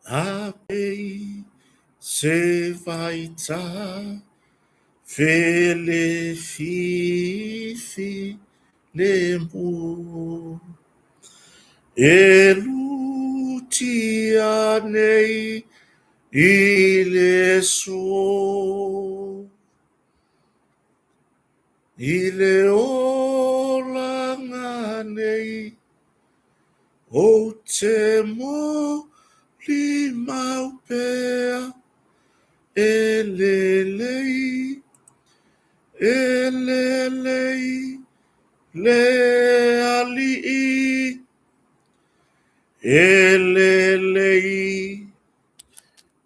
A pei se vaita fele fifi le mu e lutia nei i le so i le olaga nei Ou te molimau pea e lelei, e lelei le Alii, e lelei,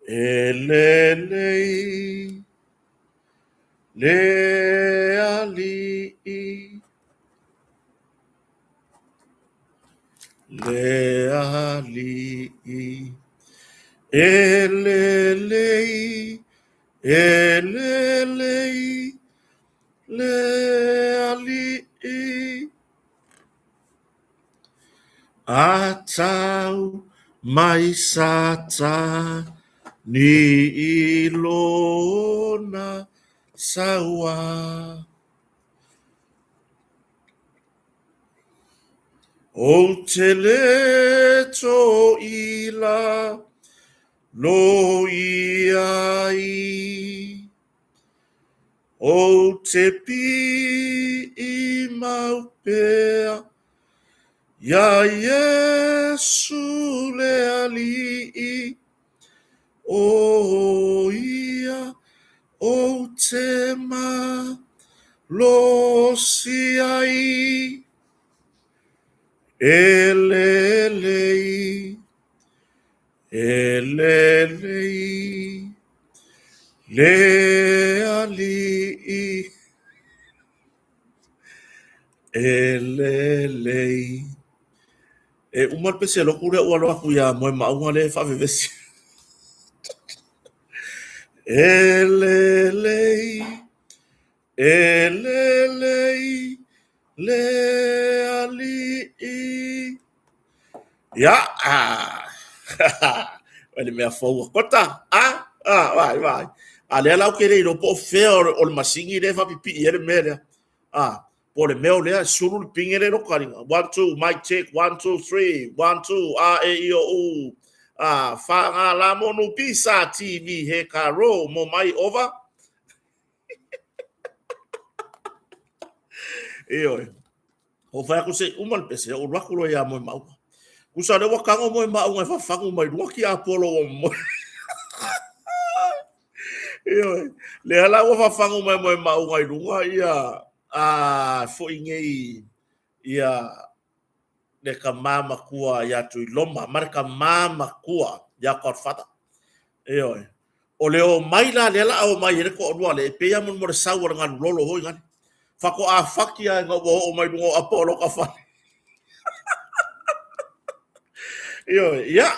e lelei le Alii. Le Alii e lelei, e lelei le Alii. A tau mai Satani i lona saua. Ou te le toʻila lo i ai, Ou te piʻi mau pea iā Iesu le Alii, ʻO ia ou te malosi ai. E lelei, e lelei le Alii, e lelei. E uma le pese loku lea ua alofa atu iā Moemauga lea e faavevesi. E lelei, e lelei le Alii. Ia, ah, o le mea fou a Kota, ah, ah, vai, vai. A lea la ou te le iloa po o fea o le masini lea e faapipii ai le mea lea. Ah, po o le mea o lea e sulu le pine lea i lota lima. 1, 2, mic check, 1, 2, 3, 1, 2, A, E, I, O, U. Ah, wha ngā la monu pisa TV he ka ro mo mai over. E oi. O whai aku se uma le pese, o ruaku loa ia moe maunga. Kusa le ua kango moe maunga e whafangu mai runga ki a polo o moe. Ioe. Lea la ua fafagu mai Moemauga i luga ia a foi nei ia le tama matua ia Tuiloma ma le tama matua ia Godfather. Ioe. O le omai la lea la a omai ai le toalua lea, e pei lava mo le sau a le galu lolo foi nale. Faatoa fati lava ina ua oo mai luga o apa o lota fale. Ioe, ia,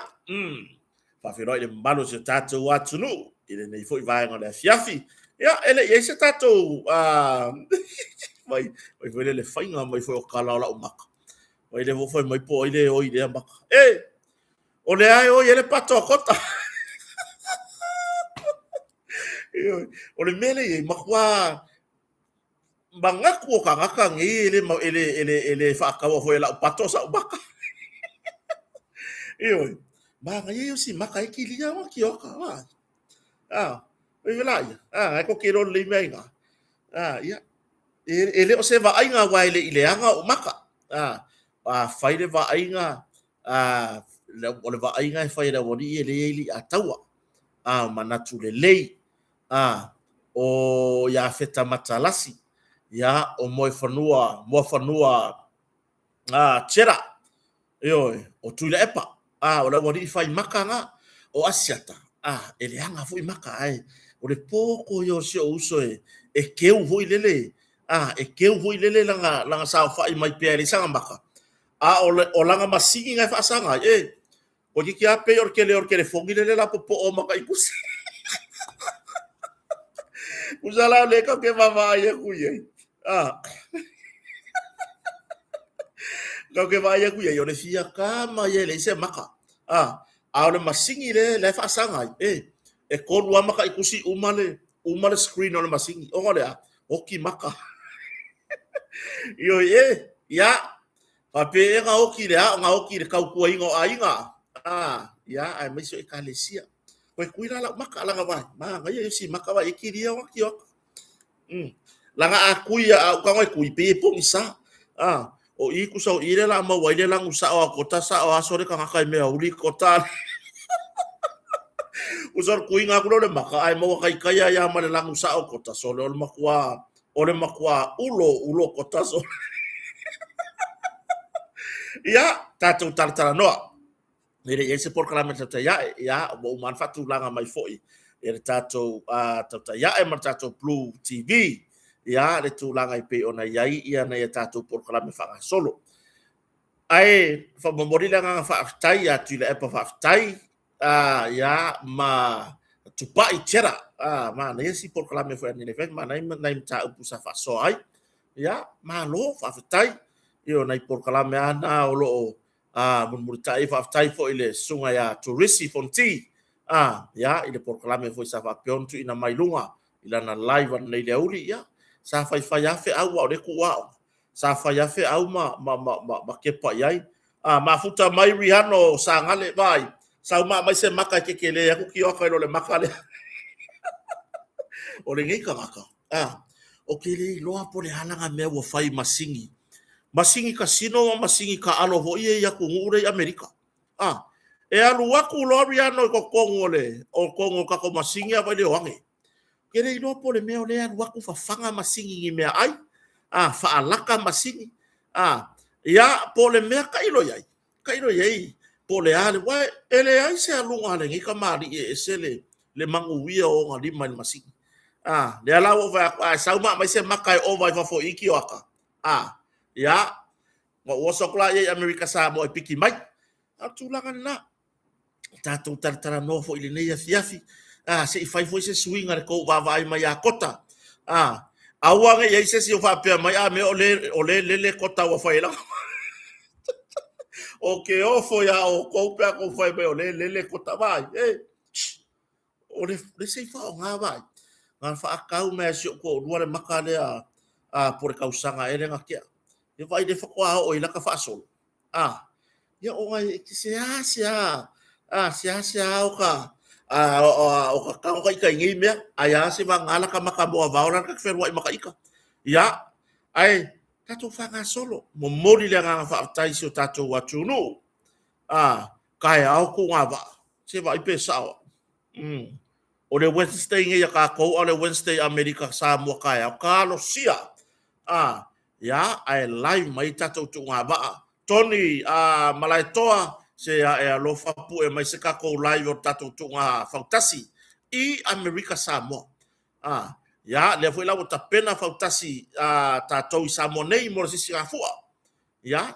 Faafeiloai i le mamalu o si o tatou atunuu i lenei foi vaega o le afiafi. Ia, e le i ai se tatou mai, mai foi le faiga mai foi o tala o lau maka. Mai le fai mai po ai le oi lea maka. E, o le ae oi ele pato a kota. O le mea le i ai, matua manatu o tagata nei e le, e le, e le, e le faataua foi e lau pato sa'u maka. Ioe, manaia ia o si maka e kilia ma kioka, va. Ah, oi vela ia. Ah, ai ko ke lole mea ina. Ah, ia. E, e le o se vaaiga wa e le i leaga o maka. Ah, a fai le vaaiga, ah, o le vaaiga e fai e le aualii e le i li a taua. Ah, manatu lelei. A, o Iafeta Matalasi, ia, o Moefanua, Moafanua, a, Chera, ioe, o Tuilaepa, a, o le aualii fai maka na, o Asiata, a, e leaga foi maka, ae o le poto ia o si ou uso e, e keu foi lele, a, e keu foi lele lana, lana saofai mai pea e leai sana maka, a o, le, o lana masini na e faasaga ai, e, Ko kiki a pei o le kele o le telefoni lele la popo'o ma ka ikusi. Kusa la le ka ke vaavaai aku i ai. Ah. Kau ke vaai aku i ai, o le fia kama ia e leai se maka. Ah. A o le masini le la e faasaga ai, e, e kolu lava mataitusi uma le, uma le screen o le masini. Ona o le a? Oti maka. Ioe e, ia, faapea ea na oti i le a, na oti i le tautuaina o aiga. A, ia, aemaise o ekalesia. Koe kui la lau maka, laga vai, manaia ia si maka vai e kilia o kioka. Laga a kui a au tago e kui, pei e pogisa. A, o i kusa o i le la maua ai le lanu sao a kota sao a sole tagata i mea uli kota. Kusa o le kuiga atu lea o le maka, ae maua taitai ai lava ma le lanu sao kota sole o le matua o le matua ulo ulo kota sole. Ia, tatou talatalanoa. E le i ai se polokalame tautai ae, ia, ua uma lava ona faatulaga mai foi e le tatou tautai ae ma le tatou Blue TV, ia, le tulaga e pei ona i ai ia nai a tatou polokalame faagasolo. Ae faamomoli le agaga faafetai ia Tuilaepa faafetai, ia, ma Tupai Chera, manaia si polokalame foi ananei foi, manaia nai mataupu sa faasoa ai. Ia, malo faafetai. Ia, o nai polokalame lava na o lo o a mulimulitai faafetai foi i le susuga ia Turisi Fonti a ia i le polokalame foi sa faapea ona tuuina mai luga i lana live ananei i le aoauli ia sa faifai lava feau aua o lea e tuu aoga sa fai lava feau ma ma ma ma, ma kepa i ai a mafuta mai Riano Sagale vaai sau ma mai se maka e kekele atu kioka i lo le maka lea o lenei tagata a o ke le iloa po o le a lana mea ua fai masini masini kasino ma masini taaalo foi ia i atunuu lea i Amerika. A, e alu atu loa Riano i totonu o le o totonu o le tatou masini ae vaai le o ane. Ke le iloa po o le mea o lea e alu atu fafaga masini i ni meaai, a, faalaka masini, a, ia, po o le mea tailo i ai, tailo i ai po o le a le, aua e leai se aluga a lenei tamalii e ese le, le manuia o ona lima i le masini. A, lea la ua ou fai atu, a e sau ma aumai se maka e ova i fafo i i kioaka, a, ia, ona ou oso atu lea i Amerika Samoa e piki mai. A o le tulaga lena. Tatou talatalanoa foi i lenei afiafi, a, se i fai foi se suiga i le tou vaavaai mai ia Kota. A, aua ne i i ai se isi o faapea mai, a mea o le, o le lele Kota ua fai ai lana. O ke ofo iā outou pe a tou fai mai o le lele Kota. Vaai, e, o le, le se i faaaoga vaai. Na faatau mai e si ou toalua le maka lea a po o le tausaga ea lea na tea. Ia vaai lea faatoa oo i lata faasolo. A, ia ona e te seasea, a, seasea o ka, a, o ka tago ka ita i nei mea, ai a se vagana lata maka moavao la ta te fealuai ma ka ita. Ia, ae tatou faagasolo, momoli le agaga faafetai i si o tatou atunuu. A, taeao tuuga vaa, se vaai pe sao au. O le Wednesday nei a tatou, a o le Wednesday Amerika Samoa taeao, talosia. A, ia, ae live mai tatou tuugavaa. Tony a Malaetoa, se a e alofa pue mai se tatou live o le tatou tuuga fautasi i Amerika Samoa. A, ia, lea foi la ua tapena fautasi a tatou i Samoa nei mo le sisigafua. Ia,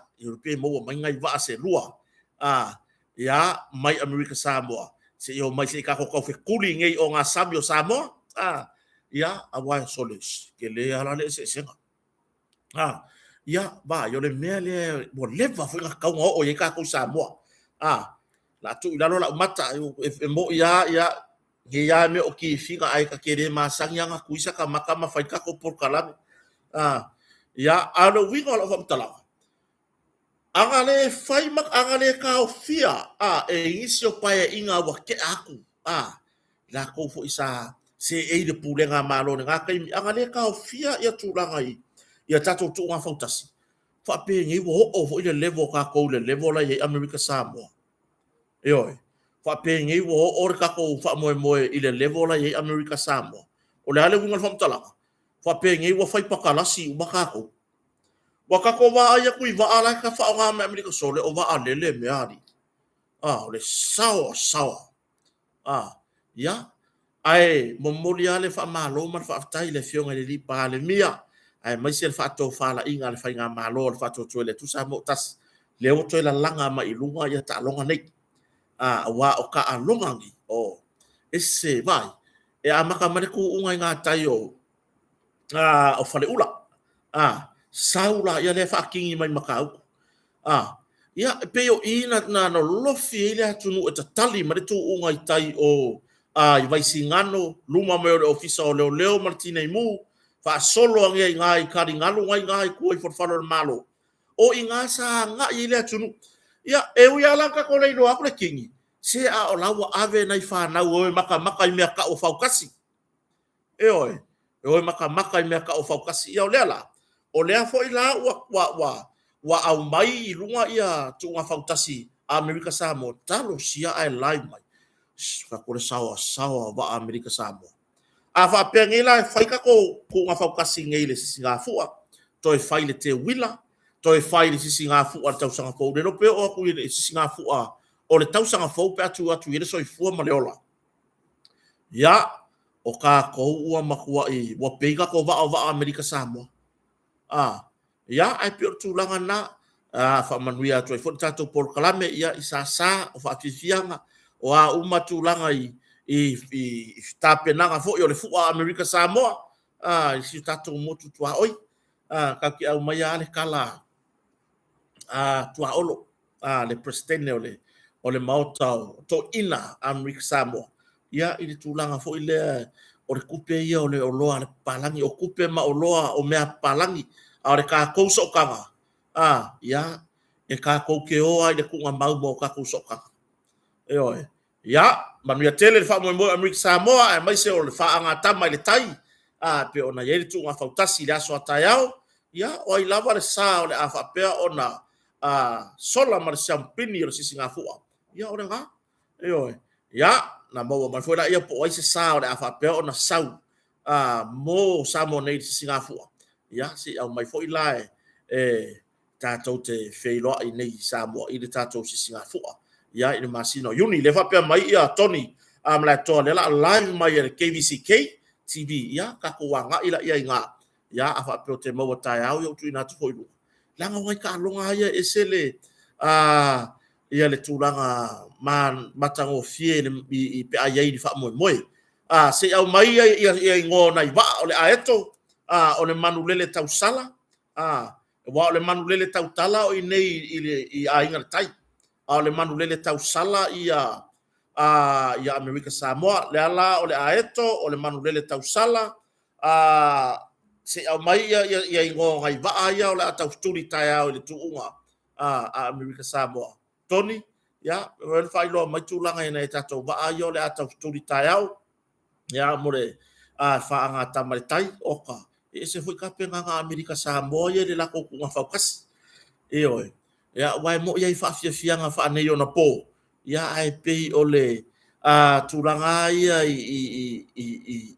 pe maua mai nai vaa se lua, a, ia, mai Amerika Samoa, se i omai se i tatou taufetuli nei o ngā sami o Samoa, a, ia, aua e sole, tele lava la le eseesega. A, ia, vaai, o le mea lea ua leva foi ona tatau ona oo i ai tatou i Samoa. A, o le a tuu i lalo lau mata, e moni lava, ia, nei lava mea o tifiga, ae ta te le masani lava ona tui sata mata ma fai le tatou polokalame. A, ia, a o le uiga o lau faamatalaga, ana le fai ma ana le taofia a e nisi o paeaiga ua tea atu a latou foi sa seei le pulega a Malo i lena taimi, ana le taofia ia tulaga i ia tatou tuuga fautasi, faapenei ua oo foi le level o tatou i le level la e i ai Amerika Samoa. Ioe, faapenei ua oo le tatou faamoemoe i le level la e i ai Amerika Samoa. O le a le uiga o le faamatalaga? Faapenei ua fai pakalasi uma tatou. Ua tatou vaai atu i vaa la e faaaoga mai Amerika Sole, o vaa lele mea alii. A, o le saoa saoa. A, ia, ae momoli lava le faamalo ma le faafetai i le Afioga i le Palemia, aemaise le faatofalaiga a le Faigamalo a le Faatuatua i le Atua Samoa ua Tasi, lea ua toe lalaga mai i luga ia taaloga nei. A, aua o taaloga nei, o, ese, vaai, e amata mai le tuuga i gatai o, a, o Faleula, a, sau laia lea faatini mai Matautu. A, Ia, e pei o i na, na lolofi ai le atunuu e tatali mai le tuuga i tai o a, i Vaisigano, luma mai o le Ofisa o Leoleo ma le Tinei Mu, faasolo ane ai i ina i taligalu na i ina i tua i folefale o le Malo. O i ina sa agai ai le atunuu. Ia, e ui lava la ina tatou le iloa atu le kini, se a o la ua ave nai fanau e o e matamata i mea tau o fautasi. Ioe, e o e matamata i mea tau o fautasi. Ia o lea la, o lea foi la ua, ua, ua, ua aumai i luga ia tuuga fautasi a Amerika Samoa, talosia ae live mai. Shh, fai atu le saoasaoa o vaa Amerika Samoa. A faapea nei la e fai tatou tuuga fautasi nei i le Sisigafua, toe fai i le Teuila, toe fai i le Sisigafua i le tausaga fou, le iloa pe oo atu i le Sisigafua o le tausaga fou pe a tuu atu i ai le soifua ma le ola. Ia, o tatou ua matuai, ua pei tatou vaa o vaa Amerika Samoa. A, ia, ae pei o le tulaga lena. A, faamanuia atu ai foi le tatou polokalame, ia, i Sasa, o faafiafiaga, o a uma tulaga i, i, i tapenaga foi o le fua Amerika Samoa, a, i si o tatou motu tuaoi. A, tatou te aumaia lava le tala a Tuaolo, a le Peresetene o le, o le Maota o Toeaiina Amerika Samoa, ia, i le tulaga foi lea o le tupe ia o le oloa a le papalagi, o tupe ma oloa o mea a papalagi, a o le tatou sootaga, a, ia, e tatou te o lava i le tuugamau ma o tatou sootaga. Ioe. Ia, manuia tele le faamoemoe o Amerika Samoa aemaise o le faagatama i le tai, a, pei ona i ai le tuuga fautasi i le aso a taeao. Ia, o ai lava le sa o le a faapea ona a, sola ma le siamupini o le Sisigafua, ia o lena. Ioe. Ia, na maua mai foi laia po o ai se sa o le a faapea ona sau a, mo Samoa nei i le Sisigafua. Ia, se i aumai foi la e, e tatou te feiloai nei i Samoa i le tatou Sisigafua ia i le masina o Iuni. Lea faapea mai ia Tony a Malaetoa lea la live mai e le KVCK TV. Ia tatou agai la ia i ina. Ia a faapea o te maua taeao ia ua tuuina atu foi i luga. Leaga o nai taaloga lava ia e ese le a ia le tulaga ma matagofie i, i, pe a i ai i le faamoemoe. A, se i aumai ia, ia, ia igoa o nai vaa o le aeto, a, o le manulele tausala, a, aua o le manulele tautala o i inei i, le, i Aiga i le Tai, a o le manulele tausala ia, a, ia Amerika Samoa. Lea la o le aeto, o le manulele tausala, a, se i aumai ia, ia, ia igoa o nai vaa ia o le a taufetuli taeao i le tuuga a, a Amerika Samoa. Tony, ia, e faailoa mai tulaga i nai a tatou vaa ia o le a taufetuli taeao. Ia, mo le a faagatama i le tai, oka, e ese foi tapenaga a Amerika Samoa ia i le latou tuuga fautasi. Ioe. Ia, aua e moi ai faafiafiaga faaneionapo, ia, ae pei o le a, tulaga lava ia i, i, i, i,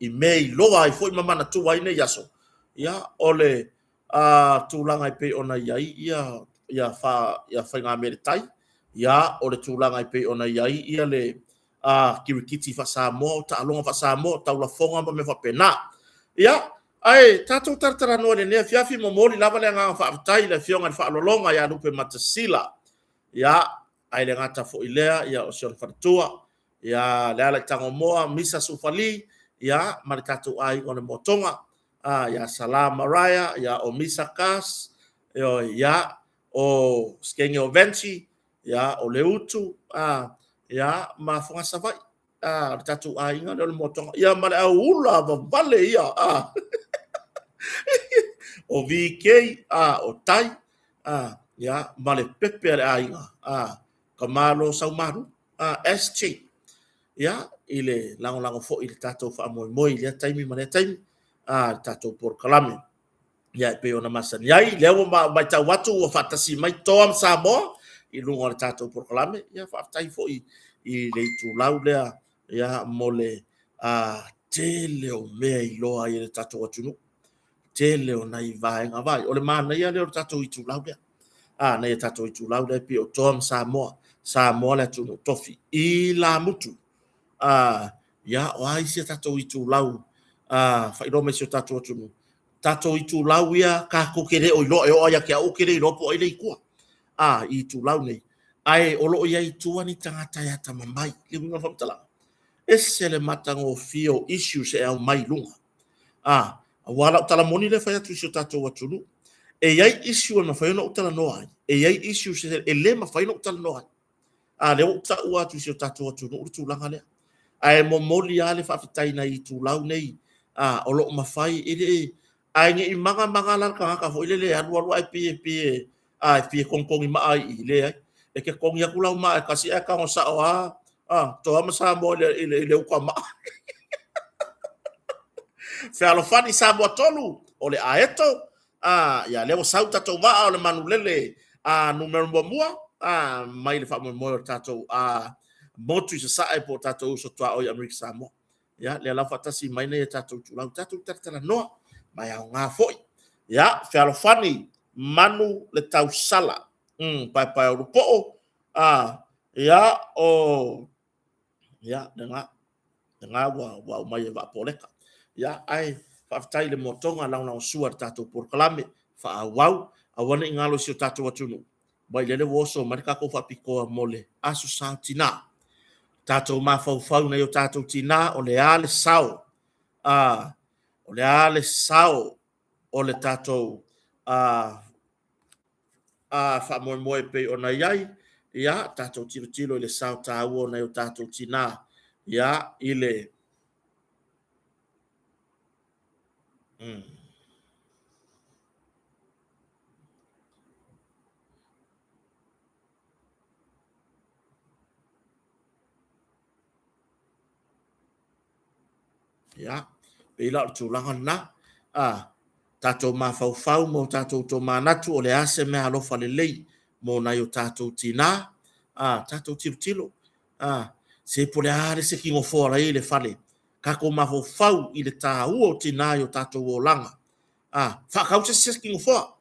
i mea iloa ai foi ma manatua ai nei aso, ia, o le a, tulaga e pei ona i ai ia, ia, fa, ia faigamea i le tai, ia, o le tulaga e pei ona i ai ia le a, kirikiti faa-Samoa, o taaloga faa-Samoa, o taulafoga ma mea faapena. Ia, ae tatou talatalanoa i lenei afiafi, momoli lava le agaga faafetai i le Afioga i le Faaaloaloga ia Lupe Matasila. Ia, ae le gata foi lea, ia, o si ona faletua, ia Leala i Tagomoa, Misa Sufali, ia, ma le tatou aiga o le Motoga, a, ia Sala Mariah, ia, o Misa Kas, ia, o Skenge o Venchi, ia, o Leutu, a, ia, ma Fogaa Savaii, a, le tatou aiga lea o le Motoga, ia, ma le auula vavale ia, a, o VK, a, o Tai, a, ia, ma le pepe a le aiga, a, Kamalo Saumalu, a, SJ, ia, i le lagolago foi i le tatou faamoemoe i lea taimi ma lea taimi, a, le tatou polokalame. Ia, e pei ona masani ai, lea ua matau atu ua faatasi mai Toa ma Samoa i luga o le tatou polokalame. Ia, faafetai foi i le itulau lea, ia, mo le a, tele o mea iloa ai e le tatou atunuu. Tele o nai vaega vai. O le manaia lea o le tatou itulau lea. A, nai a tatou itulau lea e pei o Toa ma Samoa. Samoa le atunuu tofi i lamutu. A, ia, o a isi a tatou itulau, a, faailoa mai si o tatou atunuu. Tatou itulau ia tatou te le o iloa, e oo lava ia te au ou te le iloa po o ai le i tua. A, i itulau nei. Ae o lo o i ai i tua ni tagata e atamamai. Le uiga o le faamatalaga, ese le matagofie o issues e aumai i luga. A, aua lau tala moni lea e fai atu i si o tatou atunuu. E i ai issue e mafai ona ou talanoa ai, e i ai issues e le mafai ona ou talanoa ai. A lea ua ou taua atu i si o tatou atunuu le tulaga lea. Ae momoli lava le faafetai i nai itulau nei, a, o lo o mafai, e le, ae ne i maga maga la le tagata foi lele e alu alu ae pei e pei e, a, e fia togitogi maa i i, leai. E te togi atu lau maa e tasi ae tago sao lava, a, Toa ma Samoa i le, i le, i le uta maa. Fealofani Samoa 3, o le Aeto, a, ia lea ua sau tatou vaa o le manulele a numera muamua a mai le faamoemoe o le tatou a motu i Sasae po o tatou uso tuaoi i Amerika Samoa. Ia, lea la faatasi mai nei tatou itulau, tatou talatalanoa, ma e aoga foi. Ia, fealofani, manu le tausala, paepae o lupoo, a, ia, o, ia, lena, lena ua, ua aumai e Vaapoleta. Ia, ae faafetai i le moatoga lagolagosua i le tatou polokalame, faaauau, aua ne i galo i si o tatou atunuu, mai lele ua oso mai le tatou faapitoa mo le Aso Sa o Tina. Tatou mafaufau i nai o tatou tina, o le a le sao, a, o le a le sao o le tatou a, a faamoemoe e pei ona i ai, ia, tatou tilotilo i le sao taua o nai o tatou tina, ia, i le Ia, pei la o le tulaga lena. A, tatou mafaufau ma o tatou tomanatu o le a se meaalofa lelei mo nai o tatou tina. A, tatou tilotilo. A, se po o le a le isi nofoa o la e i ai i le fale. Tatou mafaufau i le taua o tina i o tatou olaga. A, faatau se isi nofoa.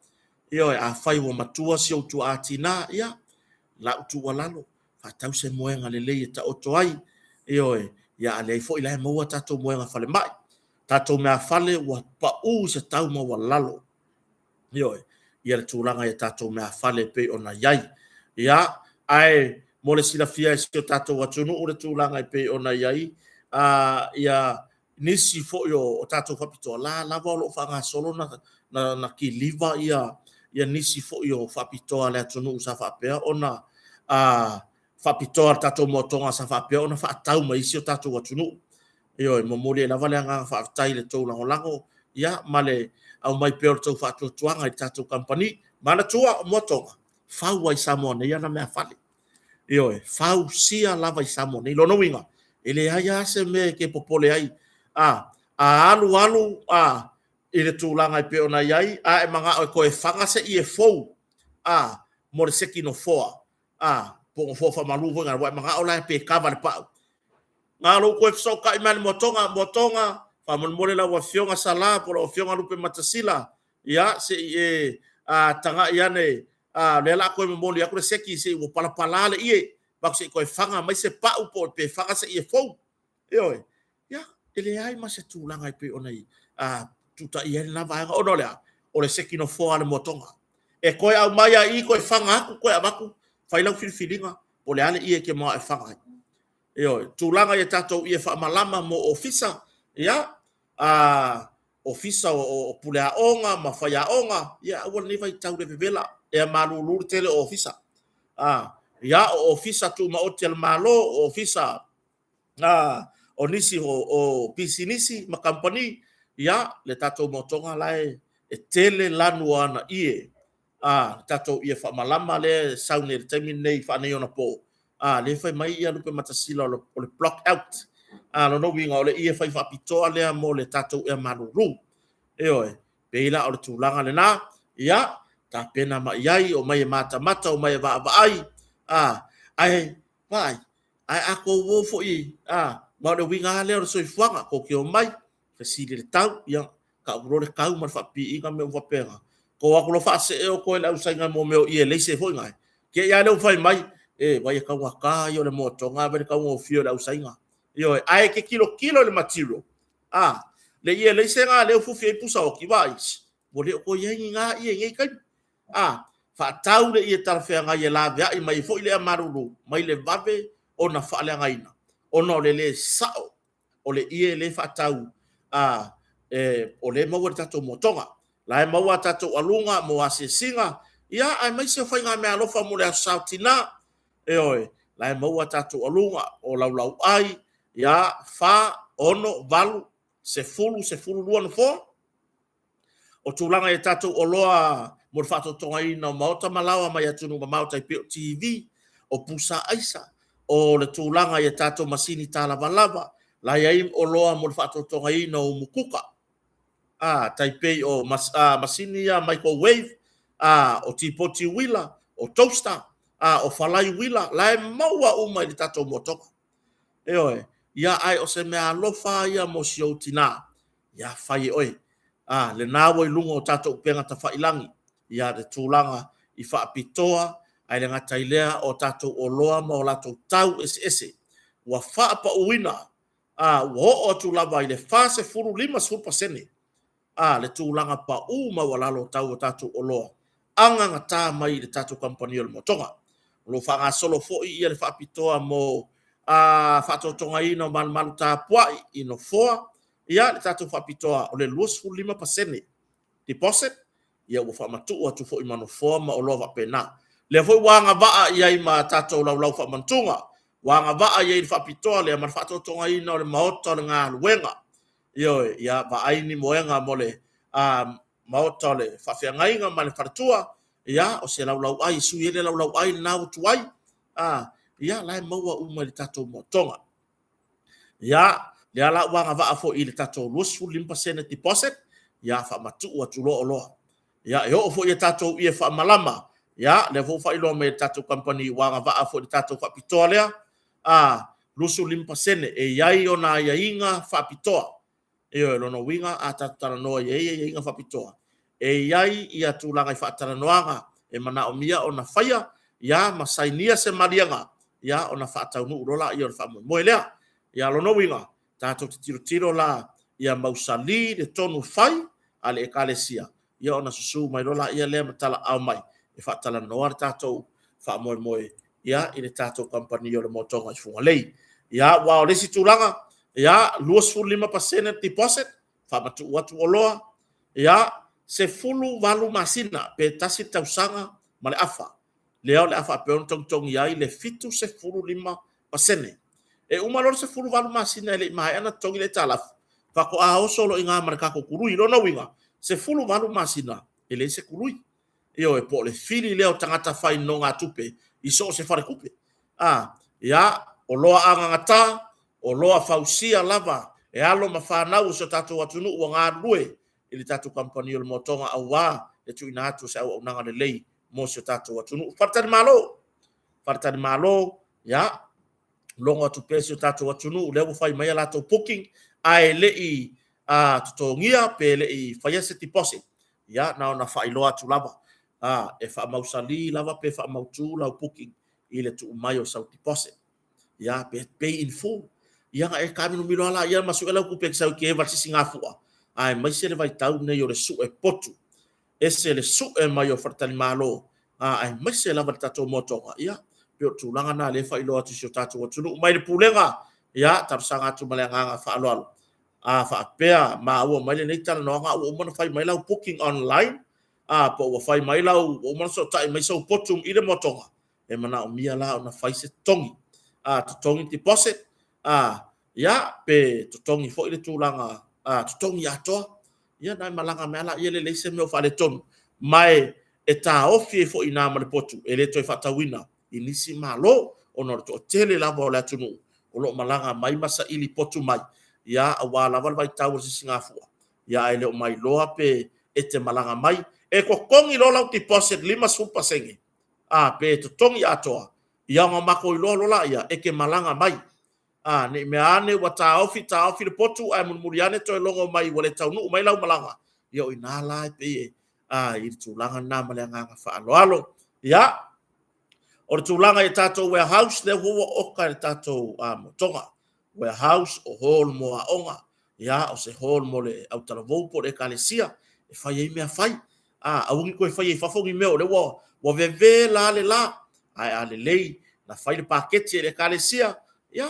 Ioe, afai ua matua si ou tuaa tina, ia, lau tuualalo, faatau se moega lelei e taoto ai, ioe, ia a leai foi la e maua tatou moega falemai. Tatou meafale ua pau i se tau maualalo. Ioe, ia le tulaga i a tatou meafale e pei ona i ai. Ia, ae mo le silafia e si o tatou atunuu le tulaga e pei ona i ai, a, ia nisi foi o tatou faapitoa, la lava o lo o faagasolo na kiliva ia ia nisi foi o faapitoa a le atunuu sa faapea ona a, faapitoa le tatou moatoga sa faapea ona faatau mai isi o tatou atunuu. Ioe, momoli ai lava le agaga faafetai i le tou lagolago ia ma le aumai pea o le tou faatuatuaga i le tatou kamupani. Manatua, o Moatoga, fau ai Samoa nei ana meafale. Ioe, fausia lava i Samoa nei. Lona uiga, e leai lava se mea e te popole ai, a, a alu alu a, i le tulaga e pei ona i ai, a e manao e toe faga se ie fou a, mo le seki nofoa, a, po o nofoa faamalu foi na, ua e manao la pe kava le pau. Na o lou toe fesootai mai lava i le Moatoga, Moatoga, faamolemole lau Afioga Sala po o lau Afioga Lupematasila, ia, se i e a, tagai ane, a, o lea o le a toe momoli atu le seki se i ua palapala le ie, avatu se i toe faga mai se pau po o pe faga se ie fou. Ioe, ia, e leai ma se tulaga e pei ona i a, tutaia ai lena vaega, ona o le a? O le seki nofoa a le Moatoga. E toe aumai lava i i, toe faga atu, toe avatu, fai lau filifiliga, po o le a le ie e te manao e faga ai. Ioe, tulaga i a tatou ie faamalama mo ofisa, ia, a, ofisa o puleaoga ma faiaoga, ia aua lenei vaitau le vevela, ea malulu le tele o ofisa. A, ia, o ofisa tumaoti a le Malo, o ofisa a, o nisi o pisinisi ma kamupani, ia, le tatou moatoga la e tele lanu o ana ie, a, le tatou ie faamalama lea e sau nei i le taimi lenei faaneionapo, a, lea e fai mai ia Lupematasila o le block out. A, lona uiga o le ie fai faapitoa lea mo le tatou ea malulu. Ioe, pei la o le tulaga lena, ia, tapena mai ai, omai e matamata, omai e vaavaai, a, ae, vaai, ae a tou o foi, a, ma o le uiga lava lea o le soifuaga, tou te omai, fesili i le tau, ia, tau loa le tau ma le faapipiiga ma mea uma faapena. Tou o atu loa faasee outou e le ausaiga mo mea o ie leise foi na, te i lava lea ua fai mai, e, vaai e taugata ia o le moatoga, vaai le taugofie o le ausaiga. Ioe, ae e te tilotilo i le material, a, le ie leise na lea ua fufi ai pusa oti, vaai, ua le o toe i ai ni na ie i nei taimi. A, faatau le ie talafeagai e laveai mai ai foi le ea malulu mai le vave ona faaleagaina, ona o le le sao o le ie lea e faatau, a, e, o lea e maua i le tatou moatoga. La e maua a tatou aluga mo asiasiga, ia, aemaise o faigameaalofa mo le Aso Sa o Tina. Ioe, la e maua a tatou aluga o laulauai, ia, 4, 6, 8, 10, 12 nofoa. O tulaga i a tatou oloa mo le faatotogaina o maota ma laoa mai atunuu mamao tai pei o TV, o pusa aisa, o le tulaga i a tatou masini talavalava, la e i ai oloa mo le faatotogaina o umukuka, tai pei o masini ia microwave, o tipoti uila, o toaster, o falai uila, la e maua uma i le tatou motoga. Ioe, ia ae o se meaalofa ia mo si ou tina, ia fai e oe. A, lena ua i luga o tatou upega tafailagi, ia le tulaga i faapitoa, ae le gata i lea o tatou oloa ma o latou tau eseese ua faapauina, ua oo atu lava i le 40, 50% le tulaga pau maualalo o tau o tatou oloa agagata mai i le tatou kamupani o le Motoga. O lo o faagasolo foi ia le faapitoa mo faatotogaina o malumalu tapuai i nofoa, ia le tatou faapitoa o le 25% deposit, ia ua faamatuu atu foi ma nofoa ma oloa faapena. Lea foi ua agavaa i ai ma tatou laulau faamantuga, ua agavaa i ai i le faapitoa lea ma le faatotogaina o le maota o le galuega. Ioe, ia vaai ni moega mo le maota o le faafeagaiga ma le faletua, ia o se laulauai e sui ai le laulauai lena ua tuai, ia la e maua uma i le tatou motoga. Ia, lea la ua agavaa foi i le tatou 25% deposit, ia faamatuu atu loa oloa. Ia, e oo foi i tatou ie faamalama, ia, lea foi ua faailoa mai e le tatou kamupani ua agavaa foi i le tatou faapitoa lea, 25% e i ai ona aiaiga faapitoa. Ioe, lona uiga a tatou talanoa e i ai aiaiga faapitoa, e i ai ia tulaga i faatalanoaga e manaomia ona faia, ia ma sainia se maliega, ia ona faataunuu loa lea o le faamoemoe lea. Ia lona uiga, tatou te tilotilo la ia mausali le tonu fai a le Ekalesia, ia ona susu mai loa lea ma talaaao mai e faatalanoa le tatou faamoemoe ia i le tatou kamupani o le Motoga i Fugalei. Ia, aua o le isi tulaga, ia 25% deposit, faamatuu atu oloa, ia 18 masina pe tasi le tausaga ma le afa, lea o le a faapea ona togitogi ai le 75%. E uma loa le 18 masina e le i maea ona totogi le aitalafu, faatoa oso loa i ina ma le tatou tului. Lona uiga, 18 masina e leai se tului. Ioe, po o le fili lea o tagata fai nonogatupe i so o se faletupe. Ia, oloa agagata, oloa fausia lava e alo ma fanau a si o tatou atunuu ua galulue i le tatou kamupani o le Motoga aua le tuuina atu o se auaunaga lelei mo si o tatou atunuu. Faletalimalo, faletalimalo, ia, logo atu pea si o tatou atunuu, lea ua fai mai a latou booking, ae le i totogia pe le i faia se deposit, ia, na ona faailoa atu lava, e faamausali lava pe faamautu lau booking i le tuu mai o sau deposit. Ia, pe pay in full. Ia ona e taamilomilo lava lea ma sue lau tupe e te sau e te eva i le sisigafua, aemaise le vaitau lenei o le sue potu. Ese le sue mai o faletalimalo, aemaise lava le tatou motoga, ia, pei o le tulaga lena lea e faailoa atu i si o tatou atunuu. Mai le pulega, ia, talosaga atu ma le agaga faaaloalo. A faapea maua mai lenei talanoaga ua uma ona fai mai lau booking online, po ua fai mai lau, ua uma ona fesootai mai sou potu i le motoga, e manaomia la ona fai se totogi. Totogi deposit, ia, pe totogi foi le tulaga, totogi atoa, ia ona e malaga mai lava lea, e leai se mea o faaletonu, ma e taofi ai foi i ina ma le potu, e le toe faatauina i nisi malo, ona o le toatele lava o le atunuu o lo o malaga mai ma saili potu mai, ia, aua lava le vaitau o le sisigafua, ia ae le o mailoa pe e te malaga mai. E totogi loa lau deposit 50%, pe totogi atoa, ia ona matou iloa loa lea e te malaga mai. Ne i mea ane ua taofi taofi le potu ae mulimuli ane toe logo mai ua le taunuu mai lau malaga, ia o i ina la e pei e i le tulaga lena ma le agaga faaaloalo. Ia, o le tulaga i tatou warehouse, lea ua oka i le tatou motoga. Warehouse, o hall mo aoga, ia, o se hall mo le autalavou po o le ekalesia e fai ai mea fai. Aua ne i toe faia i fafo ni mea o lea ua vevela le la, ae a lelei na fai le paketi e le ekalesia, ia,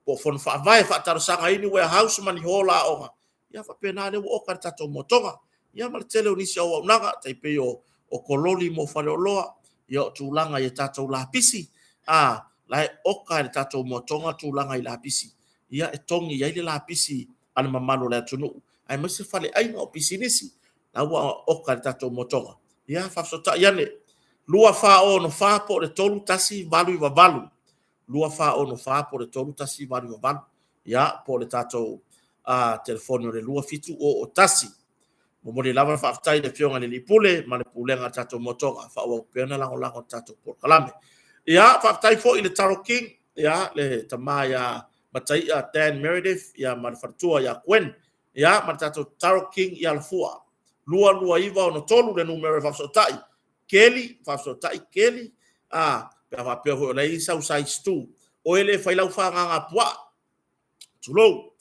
po o fono faavae e faatalosagaina ni warehouse ma ni hall aoga, ia faapena, lea ua oka le tatou motoga. Ia ma le tele o nisi o auaunaga, tai pei o kololi mo faleoloa, ia o tulaga i a tatou lapisi, a, la e oka e le tatou moatoga tulaga i lapisi, ia e togi i ai le lapisi a le mamalu o le atunuu, aemaise faleaiga o pisinisi, la ua oka e le tatou moatoga. Ia faafesootai ane, 2464 po o le 3198, 2464 po o le 3198, ia po o le tatou telefoni o le 2701. Momoli lava le faafetai i le Afioga i le Alii Pule ma le Pulega a le tatou Moatoga, faaauau pea ona lagolago i le tatou polokalame. Ia, faafetai foi i le Taro King, ia, le tama ia Mataia Dan Meredith, ia, ma le faletua ia Gwen, ia, ma le tatou Taro King i Alafua. 22963 le numera e faafesootai. Keli, faafesootai Keli, a, pe a faapea foi o la e i ai sau size 2, oe le fai lau fagaga puaa, tulou,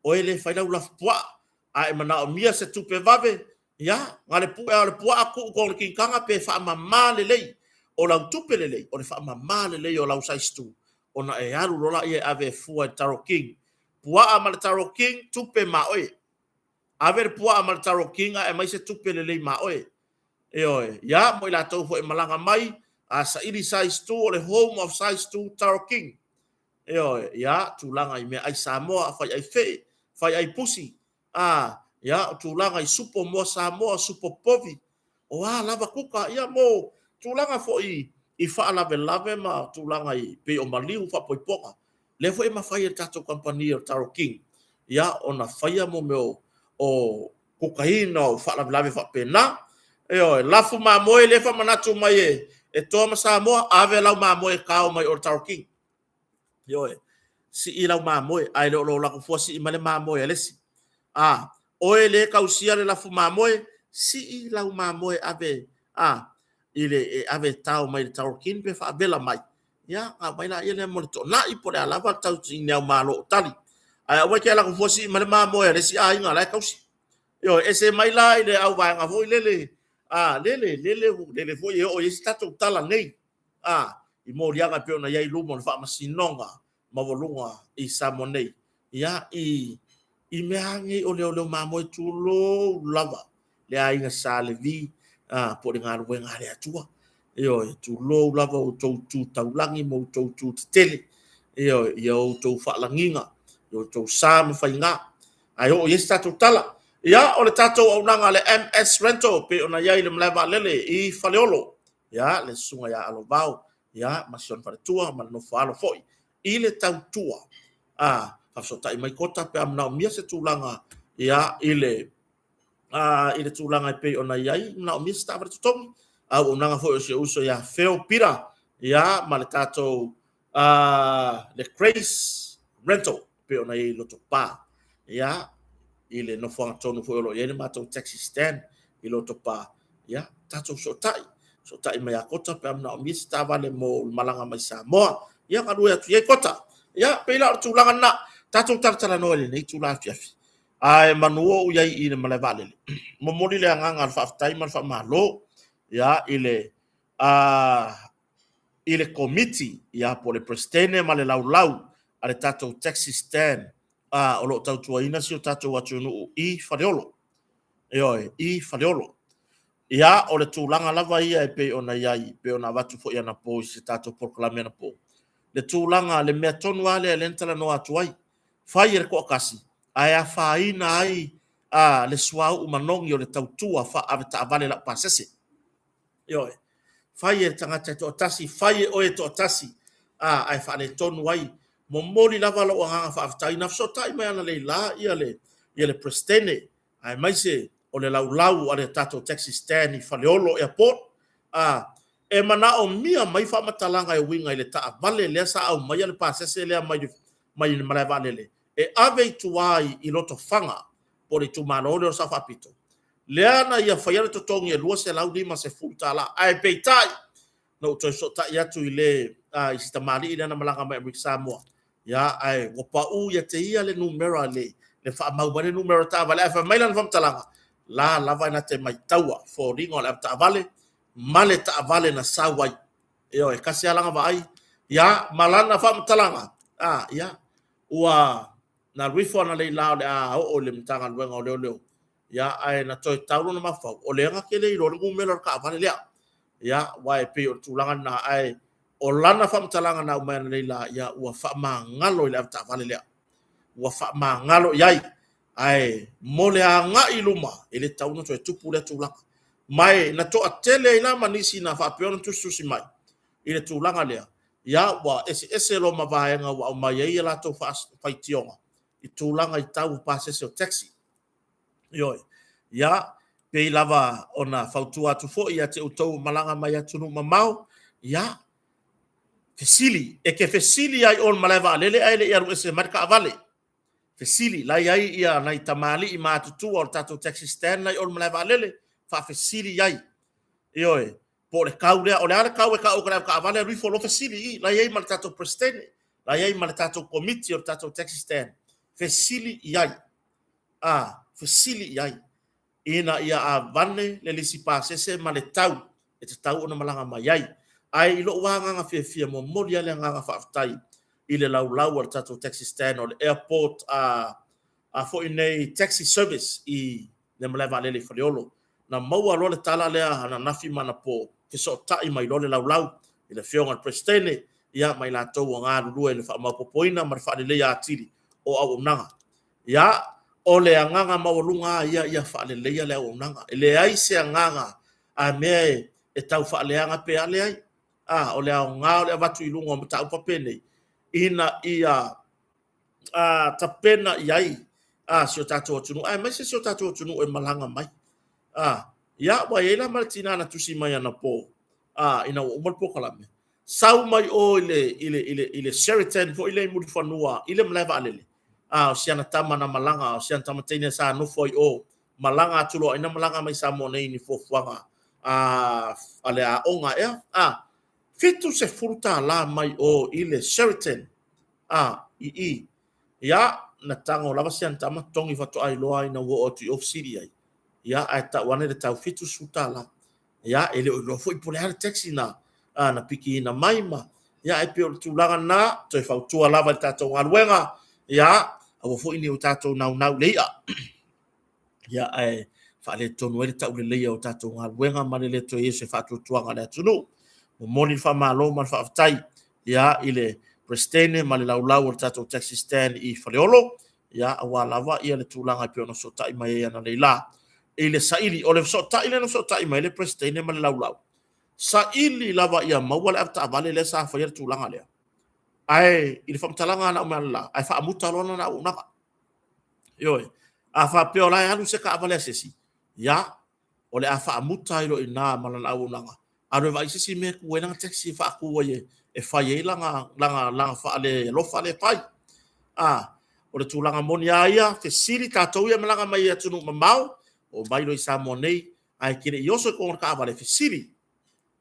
oe le fai lau lafupuaa, a e manaomia se tupe vave, ia, na o le pue lava o le puaa tuu i totonu o le kitaga pe faamama lelei. O lau tupe lelei, o le faamama lelei o lau size 2, ona e alu loa lea e ave e fua i le Taro King. Puaa ma le Taro King, tupe maoe. Ave le puaa ma le Taro King ae aumai se tupe lelei maoe. Ioe, ia, mo i latou foi e malaga mai, a saili size 2, o le home of size 2 Taro King. Ioe, ia, tulaga i meaai Samoa, fai ai fee, fai ai pusi, a, ia, o tulaga i supo moa Samoa, supo povi, o a lava kuka, ia, mo tulaga foi i faalavelave ma tulaga i pei o maliu faaipoipoga. Lea foi e mafai e le tatou kamupani o le Taro King, ia, ona faia mo mea o kukaina o faalavelave faapena. Ioe, lafu mamoe lea e faamanatu mai e Toa ma Samoa, ave lau mamoe e tao mai o le Taro King. Ioe, sii lau mamoe, ae le o lo latou fua sii mai le mamoe a le isi. A, oe le tausia le lafu mamoe, sii lau mamoe ave, a, i le, e ave e tao mai le Taro King pe faavela mai, ia, ona aumai laia lea mo le toonai po o le a lava le tausi malo o tali. Ae aua e te alu atu fua sii mai le mamoe a le isi aiga la e tausi. Ioe, ese mai la i le auvaega foi lele, a, lele, lele, lele foi e oo i ai se tatou tala nei, a, i moliaga e pei ona i ai i luma o le faamasinoga maualuga i Samoa nei, ia, i mea lava nei o leoleo mamoe, tulou lava le aiga Sa Levi, a, po o le galuega a le Atua. Ioe, tulou lava outou tu taulagi ma outou tu tetele, ioe, ia outou faalagiga, ia outou sa ma faiga, ae oo i ai se tatou tala. Ia, o le tatou auaunaga a le MS Rental, pei ona i ai i le malae vaalele i Faleolo, ia, le susuga ia Alovao, ia, ma si ona faletua ma le nofoaalo foi i le tautua. A, faafesootai mai Kota pe a manaomia se tulaga, ia, i le i le tulaga e pei ona i ai, manaomia se taavale totogi, auaunaga foi o si ou uso ia Phil Peter, ia, ma le tatou le Grace Rental, pei ona i ai i Lotopa, ia, i le nofoaga tonu foi o lo o i ai le matou taxi stand i Lotopa, ia, tatou fesootai, fesootai mai ia Kota pe a manaomia se taavale mo le malaga mai Samoa, ia, galue atu i ai Kota. Ia, pei la o le tulaga lena, tatou talatalanoa i lenei itula afiafi. Ae manu ou i ai i le malae vaalele, momoli le agaga o le faafetai ma le faamalo, ia, i le i le komiti, ia, po o le Peresetene ma le laulau a le tatou taxi stand o lo o tautuaina si o tatou atunuu i Faleolo. Ioe, i Faleolo. Ia, o le tulaga lava ia e pei ona i ai, e pei ona avatu foi anapo i se tatou polokalame anapo, le tulaga, le mea tonu lava lea lea na talanoa atu ai, fai e le toatasi, ae afaina ai le suauu manogi o le tautua faa-avetaavale laupasese. Ioe, fai e le tagata e toatasi, fai e oe e toatasi, a, ae faaletonu ai. Momoli lava lou agaga faafetai, na fesootai mai analeila ia le, ia le Peresetene, aemaise o le laulau a le tatou taxi stand i Faleolo Airport, a, e manaomia mai faamatalaga e uiga i le taavale lea sa aumaia le pasese lea mai, mai le malae vaalele, e ave i tua i Lotofaga, po o le itumalo lea o Sao Faapito, lea na ia faia le totogi e $250, ae peitai, na ou toe fesootai atu i le i si tamalii lea na malaga mai Amerika Samoa, ia, ae ua pau ia te ia le numera, le faamau mai le numera taavale, ae fai mai lana faamatalaga, la lava na te maitaua foliga o le avetaavale ma le taavale na sau ai. Ioe, tasi lava lana vaai, ia, ma lana faamatalaga, a, ia, ua na alu ifo analeila o le a oo i le Matagaluega o Leoleo. Ia, ae na toe tau lona mafaufau, o lea na te le iloa le numera o le taavale lea. Ia, aua e pei o le tulaga lena, ae o lana faamatalaga na aumai analeila, ia, ua faamagalo i le avetaavale lea. Ua faamagalo i ai, ae mo le agai i luma, e le tatau ona toe tupu lea tulaga. Ma e na toatele ai la ma nisi na faapea ona tusitusi mai i le tulaga lea, ia, ua eseese loa ma vaega ua aumai ai a latou faitioga i tulaga i tau o pasese o taxi. Ioe. Ia, pei lava ona fautua atu foi ia te outou o malaga mai atunuu mamao, ia, fesili, e te fesili lava i o i le malae vaalele ae le i alu ese mai le taavale. Fesili, la e i ai ia nai tamalii matutua o le tatou taxi stand la e i o i le malae vaalele, faafesili i ai. Ioe, po o le tau lea, o le a le tau e tau atu e le avetaavale, alu ifo loa fesili i i, la e i ai ma le tatou Peresetene, la e i ai ma le tatou Komiti o le tatou taxi stand, fesili i ai. A, fesili i ai ina ia avane le lisi pasese ma le tau e tatau ona malaga mai ai. Ae i lou lava agaga fiafia, momoli lava le agaga faafetai i le laulau a le tatou taxi stand o le airport a foi nei taxi service i le malae vaalele i Faleolo. Na maua loa le tala lea ananafi ma anapo, fesootai mai loa le laulau i le Afioga i le Peresetene ia ma i latou o galulue i le faamaopoopoina ma le faaleleia atili o auaunaga. Ia, o le agaga maualuga lava ia ia faaleleia le auaunaga. E leai se agaga a mea e tau faaleaga pe a, leai. A, o le aoga o le avatu i luga o mataupu faapenei, ina ia tapena i ai si o tatou atunuu, aemaise si o tatou atunuu e malaga mai. Ia, ua i ai la ma le tina na tusi mai anapo, ina ua uma le polokalame, sau mai o i le Sheraton foi lea i Mulifanua i le malae vaalele, a o si ana tama na malaga, o si ana tama teine sa nofo ai o, malaga atu loa, ina malaga mai Samoa nei i ni fuafuaga a le aoga ea, a $70 mai o i le Sheraton a i i. Ia, na tago lava si ana tama totogi faatoa iloa ina ua oo atu i o fesili ai. Ia, ae tau ane le tau $70. Ia, e le o iloa foi po o le a le taxi na, na pikiina mai ma, ia, ae pei o le tulaga lena, toe fautua lava i le tatou galuega, ia, aua foi ne i o tatou naunau i le i'a. Ia, ae faaletonu ai le tauleleia o tatou galuega ma le le toe i ai o se faatuatuaga o le atunuu. Momoli le faamalo ma le faafetai ia i le Peresetene ma le laulau o le tatou taxi stand i Faleolo, ia aua lava ia le tulaga e pei ona fesootai mai ai analeila i le saili. O le fesootai lea na fesootai mai ai le Peresetene ma le laulau, saili lava ia maua le avetaavale lea sa faia le tulaga lea. Ae i le faamatalaga na aumai analeila, ae faamuta loa lana auaunaga. Ioe, a faapea o la e alu se taavale a se isi, ia, o le a faamuta ai loa i ina ma lana auaunaga, alu e vaai se isi mea e tu ai lana taxi e faatu ai e fai ai lana faalealofa lea e fai. A, o le tulaga moni lava ia, fesili tatou ia e malaga mai atunuu mamao, oo mai loa i Samoa nei, ae e te le i oso i totonu o le taavale, fesili,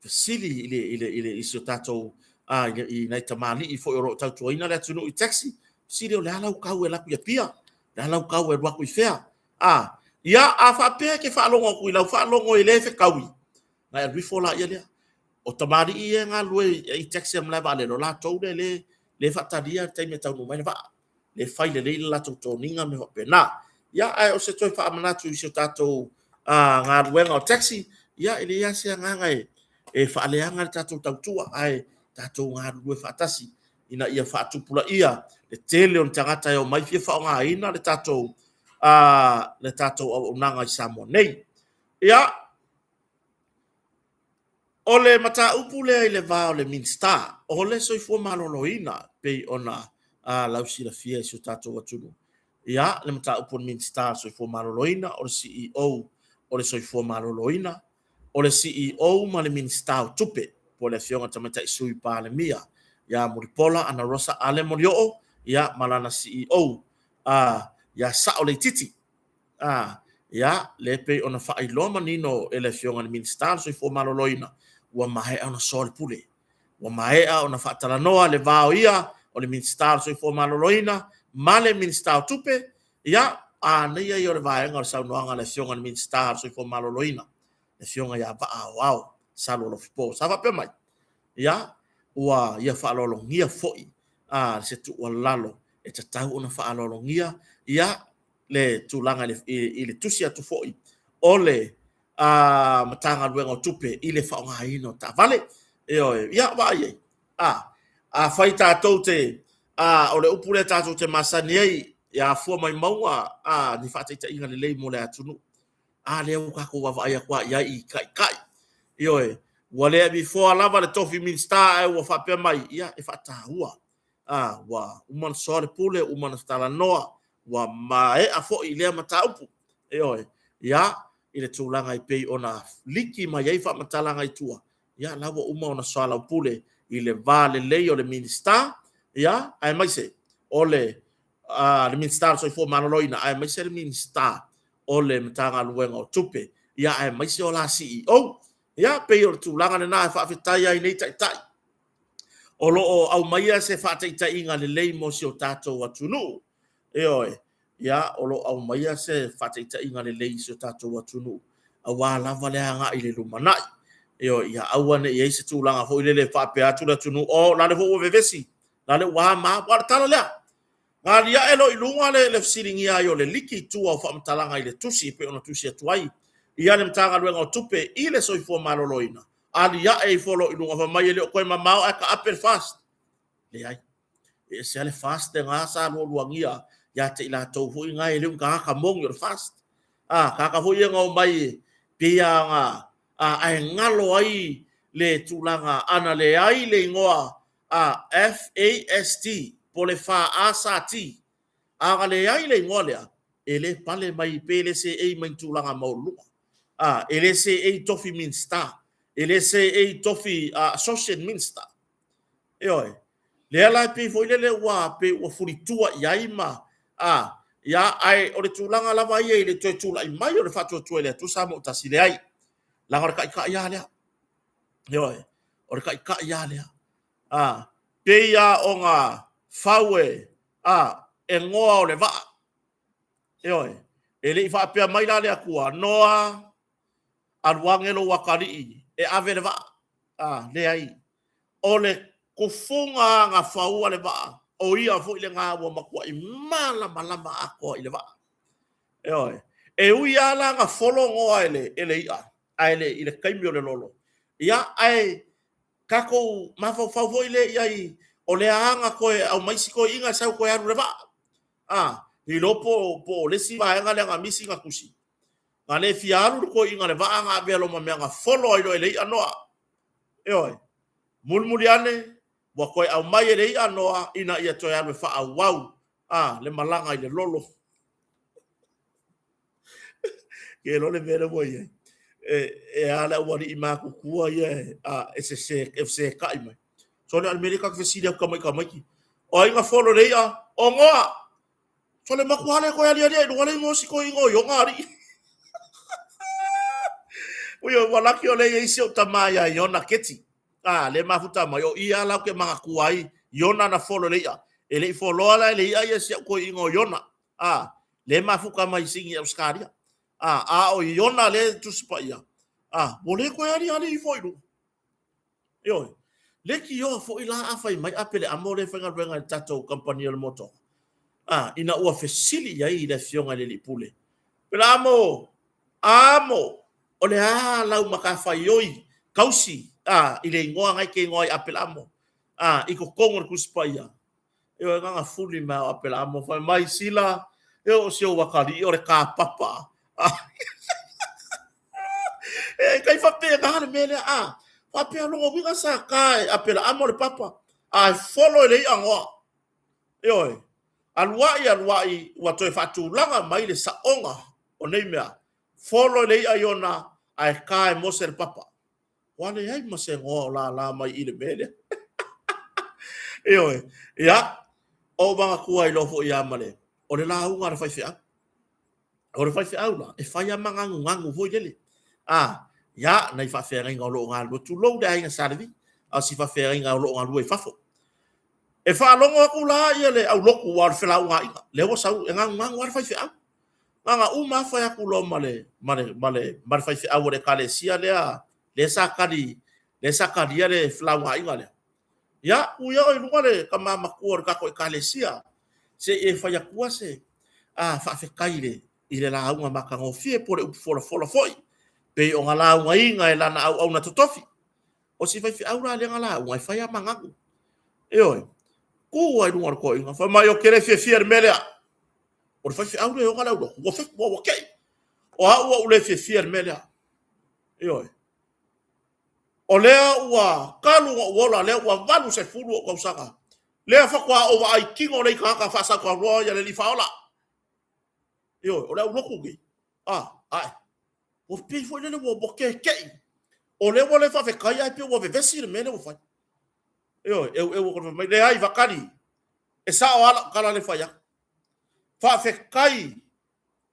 fesili i le, i le, i le, i si o tatou, a, i, i nai tamalii foi o lo o tautuaina le atunuu i taxi, fesili o le a lau tau e alu atu i Apia, o le a lau tau e alu atu i fea? A, ia, a faapea e te faalogo atu i lau faalogo e le fetaui, ona e alu ifo laia lea. O tamalii ia e galulue i taxi a le malae vaalele, o latou lea e faatalia le taimi e taunuu mai le vaa. Le fai lelei le latou toniga ma mea faapena. Ia, ae o se toe faamanatu i si o tatou galuega o taxi, ia e leai lava se agaga e faaleaga le tatou tautua, ae tatou galulue faatasi ina ia faatupulaia le tele o tagata e omai fia faaaogaina le tatou auaunaga i Samoa nei. Ia, o le mataupu lea i le va o le Minisita o le Soifua Maloloina pei ona lausilafia e si o tatou atunuu. Ia, le mataupu a le Minisita o le Soifua Maloloina, o le CEO o le Soifua Maloloina, o le CEO ma le Minisita o Tupe, po o le Afioga i le Tamaitai Sui Palemia ia Mulipola Anarosa Ale Molioo, ia ma lana CEO ia Sao Leititi. Ia, lea e pei ona faailoa manino e le Afioga i le Minisita o le Soifua Maloloina, ua maea ona soa le pule. Ua maea ona faatalanoa le va o ia, o le Minisita o le Soifua Maloloina ma le Minisita o Tupe, ia, a nei ia o le vaega o le saunoaga a le Afioga i le Minisita o le Soifua Maloloina, le Afioga ia Vaa Aoao Salo Alofipo. Sa faapea mai, ia, ua ia faaaloalogia foi se tuualalo e tatau ona faaaloalogia, ia, le tulaga i le tusi atu foi o le Matagaluega o Tupe i le faaaogaina o taavale. Ioe, ia vaai ai. Afai tatou te, o le upu lea tatou te masani ai, ia afua mai mauga ni faataitaiga lelei mo le atunuu. A lea ua tatou vaavaai atu lava i ai i taitai. Ioe, ua le avifoa lava le tofi Minisita ae ua faapea mai, ia e faataua. Ua uma ona soa le pule, uma ona talanoa, ua maea foi lea mataupu. Ioe, ia, i le tulaga e pei ona liki mai ai faamatalaga i tua, ia, la ua uma ona soalaupule i le va lelei o le Minisita, ia, aemaise o le Minisita o le Soifua Maloloina, aemaise le Minisita o le Matagaluega o Tupe, ia, aemaise o la CEO. Ia, pei o le tulaga lena e faafetai ai nei taitai o lo o aumaia se faataitaiga lelei mo si o tatou atunuu. Ioe, ia, o lo o aumaia se faataitaiga lelei i si o tatou atunuu, aua lava le agai i le lumanai. Ioe, ia aua ne i i ai se tulaga foi lele e faapea atu le atunuu, o la le foi ua vevesi, la le ua ma, aua o le tala lea. Na aliae loa i luga le fesiligia ai o le liki i tua o faamatalaga i le tusi e pei ona tusi atu ai ia le Matagaluega o Tupe i le Soifua Maloloina, aliae ifo loa i luga fai mai e le o toe mamao ae taape le FAST. Leai, e ese lava le FAST lena sa lualuagia ia te i latou foi na e le o ni tagata moni o le FAST. Tagata foi ia na omai pei lava na ae galo ai le tulaga ana leai le igoa FAST po o le FAST. A na leai le igoa lea, e le pale mai pe le seei mai i tulaga maualuluga. E le seei i tofi Minisita, e le seei i tofi Associate Minister. Ioe. Lea la e pei foi lele ua pei ua fulitua i ai ma ia, ae o le tulaga lava ia i le toe tulai mai o le faatuatua i le Atua Samoa ua tasi, leai. Leaga o le taitai lava lea. Ioe, o le taitai lava lea. Pei lava o na fau e e Noa o le vaa. Ioe, e le i faapea mai la le Atua, Noa, alu ane lou atalii e ave le vaa. Leai, o le tufuga na faua le vaa, o ia foi lena ua matuai malamalama atoa i le vaa. Ioe, e ui lava la na folo Noa e le i'a, ae le i le taimi o le lolo. Ia, ae tatou mafaufau foi lea i ai, o le a na toe aumai si toeaina e sau toe alu i le vaa. Le iloa po o le isi vaega lea na misi na tusi. Na le fia alu le toeaina i le vaa na avea loa ma mea na folo ai loa e le i'a Noa. Ioe, mulimuli ane, ua toe aumai e le i'a Noa ina ia toe alu e faaauau le malaga i le lolo. Ke loa le mea lea ua i ai. E a le aualii matutua ia e fesetai mai. Sole, a o le mea lea ta te fesili atu tamaiti. O ai na folo i le i'a? O Noa! Sole matua le toe aliali i luga le igoa o si toeaina o Iona alii. Ui, ua laki o lea e i ai si ou tama ia Iona Keti. Le mafuta mai, o ia lau te manatua ai, Iona na folo i le i'a. E le i foloa la e le i'a ia si au toeaina o Iona. Le mafuta mai Sini Ausetalia. A o Iona le Tusi Paia. Ua le toe aliali ifo i luga. Ioe. Leitioa foi la a fai mai Apeleamo lea e faigaluega i le tatou kamupani o le motoga. Ina ua fesili i ai le afioga i le alii pule. Apeleamo, amo, o le a lau matafaioi tausi i le igoa na e te igoa ai Apeleamo i totonu o le Tusi Paia. Ioe, na ona fuli mai o Apeleamo fai mai, Sila, e o si ou atalii o le kapapa. E tai faapena le mea lea, faapea lona uiga sa ta e Apeleamo le papa, ae folo e le i'a Noa. Ioe, aluai aluai ua toe faatulaga mai le saoga o nei mea, folo e le i'a Iona, ae ta e Mose le papa. Ua leai ma se goa o lala mai i le mea lea. Ioe, ia, o manatua ai loa foi ia ma le, o le lauga a le faifeau. O le faifeau la, e fai lava ma ganuganu foi lele. Ia, nai faafeagaiga o lo o galulue, tulou le aiga Sa Levi, a o si faafeagaiga o lo o galulue i fafo. E faalogo atu la ia le aulotu aua o le felaugaaiga, lea ua sau, e ganuganu lava le faifeau. Na ona uma lava fai atu loa ma le faifeau o le ekalesia lea, lea sa tali, lea sa talia le felaugaaiga lea. Ia, tu ia oe i luga le tama matua o le tatou ekalesia, se i e fai atua se. A, faafetai i le, i le lauga matagofie po o le upu folafola foi, pei ona laugaina e lana auauna totofi. O si faifeau la lea na lauga, e fai lava ma ganu. Ioe, tu lava i luga o le toeaina, fai mai, ou te le fiafia i le mea lea. O le faifeau lea e ona le aulotu, ua, ua, ua tei. O au ua ou le fiafia i le mea lea. Ioe. O lea ua talu ona ou ola, lea ua 80 ou tausaga, lea faatoa ou vaai tino lea i tagata faasautauloa ia le Alii Faaola. Ioe, o le aulotu nei, a, ae, ua pei foi lele ua, ua keke'i. O lea ua le faafetai ae pei ua vevesi le mea lea ua fai. Ioe, eueu atu fai mai, leai Vakali, e sao lava lau tala lea e fai atu. Faafetai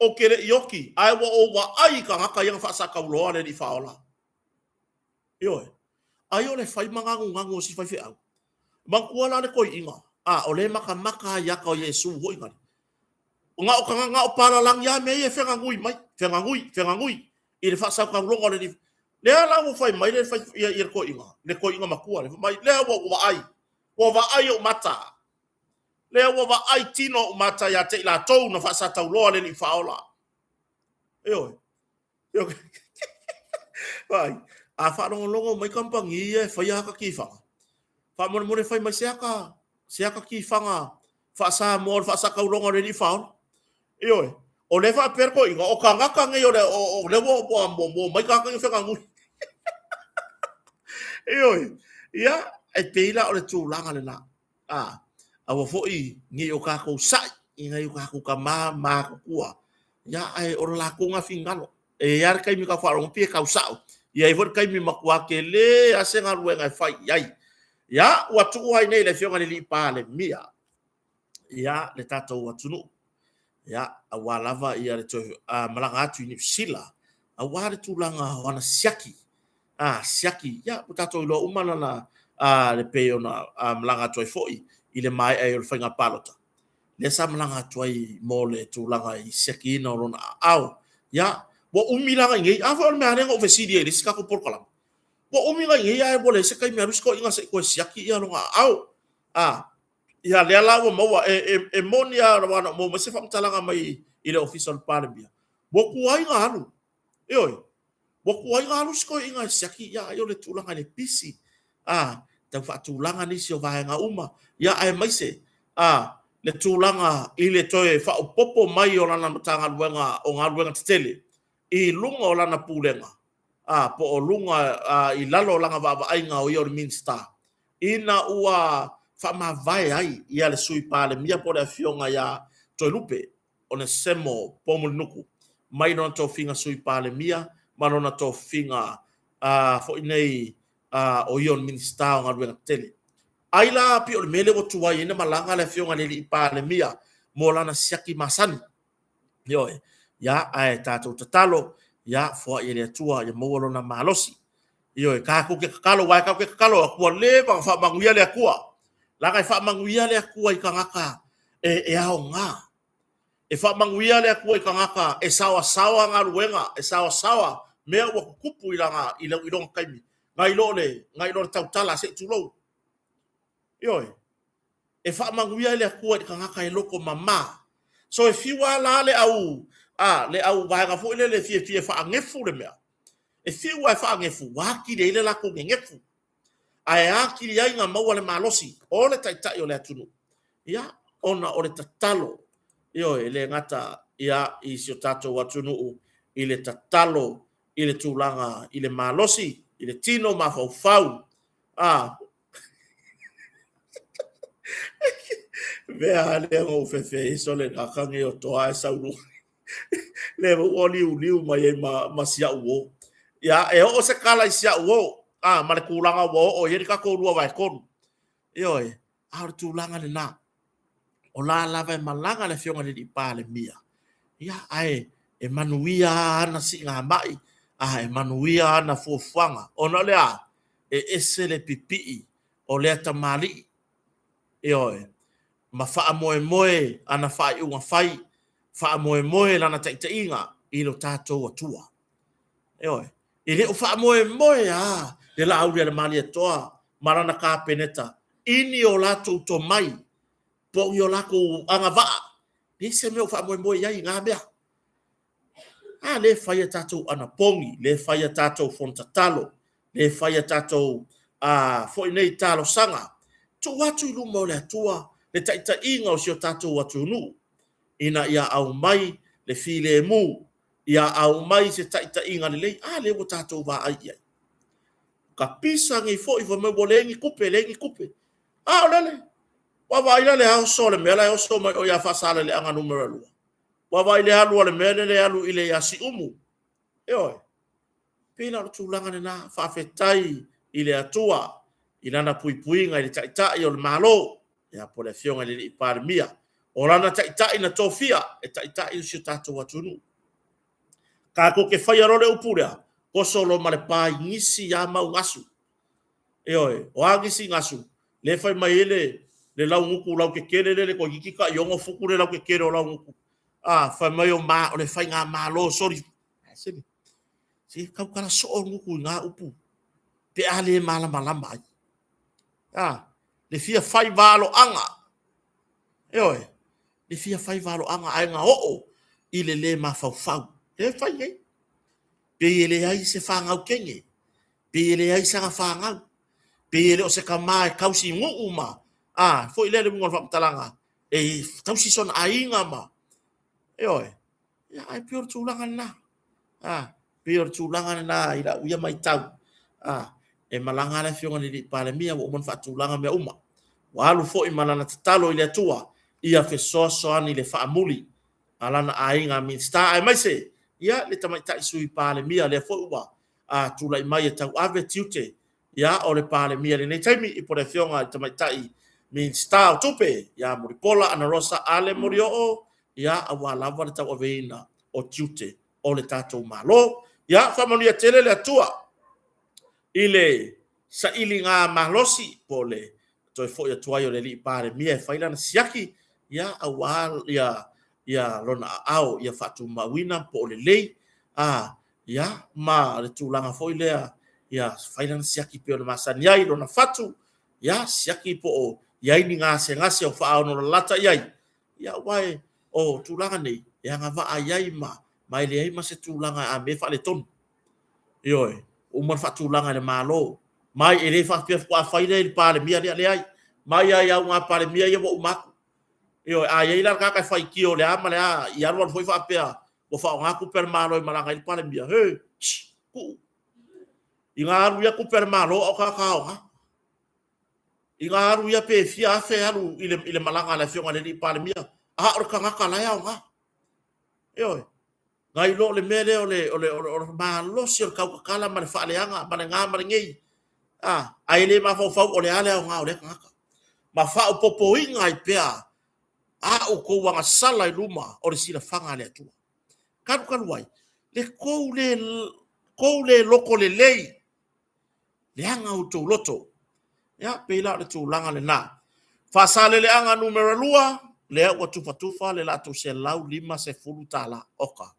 ou te le i oti, ae ua ou vaai i tagata ia na faasatauloa le Alii Faaola. Ioe. Ai o le fai ma ganuganu o si faifeau. Manatua la le toeaina, a, o lea e matamata lava i ata o Iesu foi nale. Na o tagata, na o palalagi lava mea ia e feganui mai, feganui, feganui i le faasautauloga o le Alii. Lea la ua fai mai le fai, ia, ia le toeaina, le toeaina matua lea, fai mai, lea ua ou vaai, ua vaai ou mata, lea ua vaai tino ou mata ia te i latou na faasatauloa le Alii Faaola. Ioe. Vaai, a faalogologo mai kamupani ia e faia ata tifaga, faamolemole fai mai se ata, se ata tifaga faa-Samoa o le faasatauloga o le Alii Faaola. Ioe, o lea e faapea le toeaina, o tagata nei o le, o, o lea ua, ua, ua, ua omai tagata nei feganui. Ioe, ia, e pei la o le tulaga lena. A, aua foi ne i o tatou sa'i i nai o tatou tama matutua, ia, ae o le latou na finagalo. E i ai lava le taimi tau faalogo pei e tau sa'o, e i ai foi le taimi matua tele lava se galuega e fai i ai. Ia, ua tuu ai nei i le Afioga i le Alii Palemia, ia, le tatou atunuu, ia, aua lava ia le toe malaga atu i Niu Sila, aua le tulaga o ana siaki, a, siaki, ia, ua tatou iloa uma lana, a, le pei ona malaga atu ai foi i le maea ai o le faiga palota, lea sa malaga atu ai mo le tulaga i siakiina o lona aao. Ia, ua umi la i nei, a foi o le mea lea na ou fesili ai i le isi tatou polokalame, ua umi la i nei ae ua leai se taimi e alu si toeaina se i toe siaki ia lona aao. A, ia lea la ua maua, e, e, e moni lava aua na ou maua mai se faamatalaga mai i le Ofisa o le Palemia, ua tuai ona alu. Ioe, ua tuai ona alu si toeaina e siaki, ia ai o le tulaga i le pisi, a, tau faatulaga nisi o vaega uma, ia aemaise, a, le tulaga i le toe faaopoopo mai o lana Matagaluega o Galuega Tetele i luga o lana Pulega, a, po o luga, a, i lalo o lana vaavaaiga o ia o le Minisita, ina ua faamavae ai ia le Sui Palemia po o le Afioga ia Toelupe Onesemo Poumulinuku mai lona tofiga Sui Palemia ma lona tofiga foi nei o ia o le Minisita o Galuega Tetele. Ai la pei o le mea lea ua tuai ai na malaga le Afioga i le Alii Palemia mo lana siaki masani. Ioe, ia, ae tatou tatalo, ia, foai e le Atua ia maua lona malosi. Ioe, tatou te tatalo, aua tatou te tatalo atu ua leva ona faamanuia le Atua. Leaga e faamanuia le Atua i tagata e, e aoga. E faamanuia le Atua i tagata e saoasaoa galuega, e saoasaoa mea ua tutupu i lana, i lona taimi, nai lo le, nai lo le tautala, se i tulou. Ioe. E faamanuia ai le Atua i le tagata e loto mama. So e fiu lava la le au, a, le au vaega foi lele e fiafia e faanefu le mea. E fiu lava e faanefu, ua atili ai le latou nenefu. Ae atili ai na maua le malosi o le Taitai o le atunuu, ia, ona o le tatalo, ioe, e le gata, ia, i si o tatou atunuu i le tatalo i le tulaga i le malosi, i le tino mafaufau, a, Mea lea na ou fefe ai sole gata nei o toa e sau luga. Le ua liuliu mai ai ma, ma si au uo. Ia, e oo se kala i si au uo. A, ma le tulaga ua oo i ai le tatou 2/3. Ioe, a o le tulaga lena. O la lava e malaga le Afioga i le Alii Palemia, ia, ae e manuia ana siigamai, a e manuia ana fuafuaga. Ona o le a? E ese le pipii o lea tamalii, ioe, ma faamoemoe ana faaiuga fai, faamoemoe lana taitaiga i lo tatou Atua. Ioe, e le o faamoemoe lava le Laauli a le Malietoa ma lana Kapeneta i ni o latou tomai po o ni o latou agavaa. Leai se mea o faamoemoe i ai i na mea. A lea e fai a tatou anapogi, lea e fai a tatou fono tatalo, lea e fai a tatou foi nei talosaga, tuu atu i luma o le Atua le taitaiga o si o tatou atunuu, ina ia aumai le filemu, ia aumai se taitaiga lelei. A lea ua tatou vaai i ai. Ka pisa nei foi, fai mai ua leai ni tupe, leai ni tupe. A o lele, ua vaai la le oso a le mea la e oso mai o ia Faasaleleaga Nu.2. Ua vaai le alu a le mea lea e alu i le ia Siumu. Ioe. Pei la o le tulaga lena, faafetai i le Atua i lana puipuiga i le Taitai o le Malo, ia po o le Afioga i le Alii Palemia, o lana Taitai na tofia e taitai si o tatou atunuu. Tatou te faia loa le upu lea, oso loa ma le pa i nisi lava mau gasu. Ioe, o a nisi gasu? Lea e fai mai ai le laugutu lautetele lele toeitiiti tai 6 futu le lautetele o laugutu. A, fai mai o, ma, o le faigamalo soli. Se tautala soo gutu i na upu pe a le malamalama ai. A, le fia fai valoaga. Ioe, le fia fai valoaga ae na oo i le le mafaufau. Lea e fai nei. Pei e leai se fanau teine, pei e leai sana fanau, pei e le o se tama e tausi nuu ma, a, foi lea le uiga o le faamatalaga, e tausi sona aiga ma, ioe, ia, ae pei o le tulaga lena. A, pei o le tulaga lena i lau ia matau. A, e malaga le Afioga i le Alii Palemia ua uma ona faatulaga mea uma. Ua alu foi ma lana tatalo i le Atua ia fesoasoani i le faamuli a lana aiga Minisita aemaise ia le tamaitai Sui Palemia lea foi ua tulai mai e tauave tiute ia o le Palemia i lenei taimi i po le Afioga i le tamaitai Minisita o Tupe ia Mulipola Anarosa Ale Molioo ia aua lava le tauaveina o tiute o le tatou Malo. Ia faamanuia tele le Atua i le sailiga malosi po o le toe foi atu ai o le Alii Palemia e fai lana siaki, ia aua ia ia lona aao ia faatumauina po o lelei a ia ma le tulaga foi lea ia fai lana siaki pei ona masani ai lona fatu, ia siaki po o i ai ni gasegase o faaonolalata i ai, ia aua e o tulaga nei e agavaa i ai ma ma e leai ma se tulaga a mea e faaletonu. Ioe, ua uma ona faatulaga e le Malo. Mai e le faapea faatoa fai lea i le Palemia lea, leai. Mai lava i auga Palemia ia ua uma atu. Ioe, a i ai la le tagata e faitio le a ma le a, i alu alu foi faapea ua faaaoga tupe a le Malo e malaga ai le Palemia, he, shh, tuu. Ina alu ia tupe a le Malo a o tagata aoga. Ina alu ia pe fia afe alu i le, i le malaga a le Afioga i le Alii Palemia, a o le tagata la e aoga. Ioe. Nai lo le mea lea o le, o le, o le, o le malosi o le tautatala ma le faaleaga ma le na ma le nei. A, ae le mafaufau o le a le aoga o lea tagata. Ma faaopoopoina ai pea a outou agasala i luma o le silafaga a le Atua. Talu talu ai, le tou le, tou le loto lelei leaga outou loto. Ia, pei la o le tulaga lena. Faasaleleaga numera 2, lea ua tufatufa le latou $150. Oka.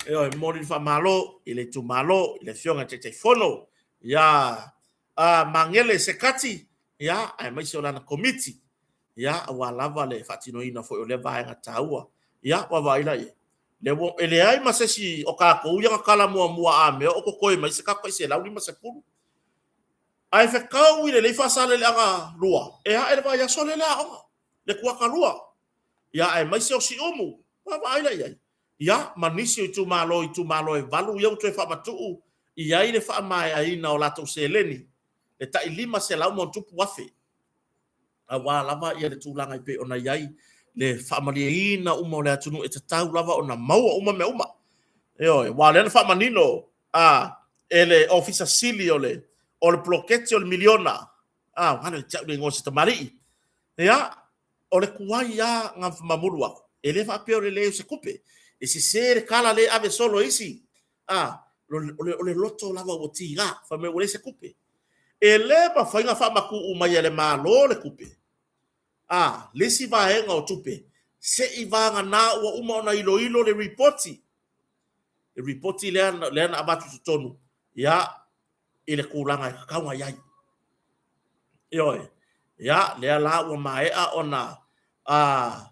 Ioe, momoli le faamalo i le itumalo, i le Afioga i le Taitaifono, ia a Magele Sekati, ia, aemaise o lana komiti, ia, aua lava le faatinoina foi o lea vaega taua. Ia, vaavaai la i ai. Lea ua, e leai ma se isi o tatou ia na tala muamua a mea o totoe mai se tatou tai 150. Ae fetau i lenei Faasaleleaga 2, e ae le vaiaso lea le aoga, le kuata 2. Ia aemaise o Siumu, vaavaai la i ai. Ia, ma nisi o itumalo, itumalo e 8 ia ua toe faamatuu i ai le faamaeaina o latou seleni, le tai 500 ma ono tupu afe. Aua lava ia le tulaga e pei ona i ai le faamalieina uma o le atunuu e tatau lava ona maua uma mea uma. Ioe, aua o lea na faamanino a e le Ofisa Sili o le o le poloketi o le miliona, a ua galo ia te au le igoa o si tamalii. Ia, o le tuai lava na mamulu atu, e le faapea o le leai o se tupe, e sese le tala lea e ave solo e isi, a, o le loto lava ua tiga, fai mai ua leai se tupe. E le mafai ona faamatuu mai e le Malo le tupe, a, le isi vaega o tupe, se i vagana ua uma ona iloilo le ripoti, le ripoti lea, lea na avatu i totonu, ia, i le tulaga e tatau ona i ai. Ioe, ia, lea la ua maea ona a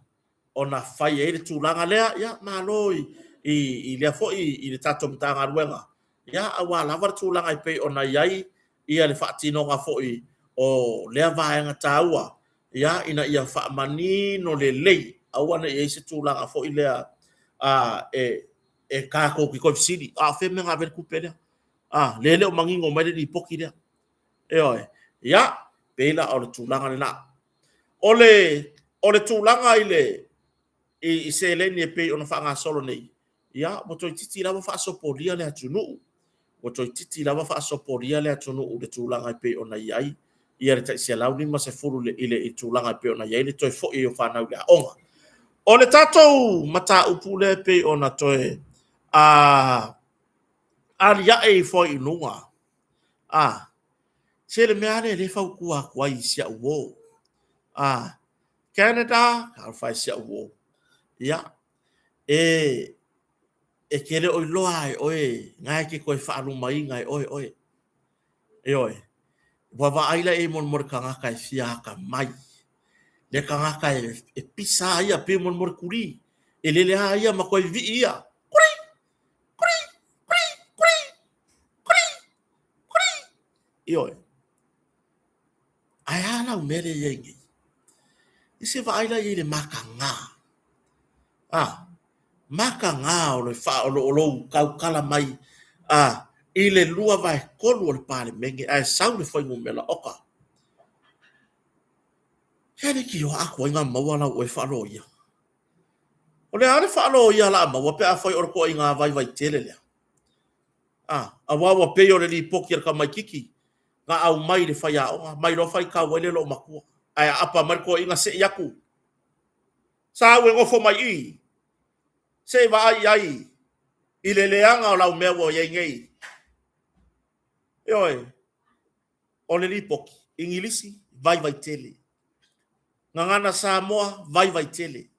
ona fai ai le tulaga lea, ia malo i, i, i lea foi i le tatou Matagaluega, ia aua lava le tulaga e pei ona i ai ia le faatinoga foi o lea vaega taua, ia ina ia faamanino lelei, aua ne i i ai se tulaga foi lea a, e, e tatou te toe fesili, a o fea mea na ave ai le tupe lea? A, lea e le o manino mai le lipoti lea. Ioe. Ia, pei la o le tulaga lena. O le, o le tulaga i le i, i seleni e pei ona faagasolo nei, ia, ua toeitiiti lava faasopolia le atunuu. Ua toeitiiti lava faasopolia le atunuu i le tulaga e pei ona i ai ia le tai 150 i le, i le tulaga e pei ona i ai le toe foi o fanau i le aoga. O le tatou mataupu lea e pei ona toe a, aliae ifo ai i luga, a, se le mea lava lea e fautua atu ai i si au uo. A, Canada, talofa e si au uo. Ia, e, e te le o iloa e oe, na e te toe faalumaina e oe oe. Ioe, ua vaai la i ai mo le tagata e fia atamai. Le tagata e, e pisa ia, pei mo le tuli. E lele a ia ma toe vivii ia. Kuri! Kuri! Kuri! Kuri! Kuri! Kuri! Ioe. Ae a lau mea lea i ai nei? I se vaai la i ai i le mataga. A, mataga o le wha, o lo, o lou tautala mai a, i le 2/3 o le Palemene ae sau le fuainumera oka. He le ki oa atu ai ngā maua lau oe whaaloia. O le a le whaaloia la maua pe a whai o le koa i ngā vaivai tele lea. A, aua ua pei o le lipoti a le tamaititi na aumai i le faiaoga, mai loa faitau ai le loomatua, ae aapa mai le toeaina sei atu. Sa au e nofo mai i, se i vaai i ai i le leaga o lau mea ua i ai nei. Ioe, o le lipoti, Igilisi, vaivai tele. Gagana Samoa, vaivai tele.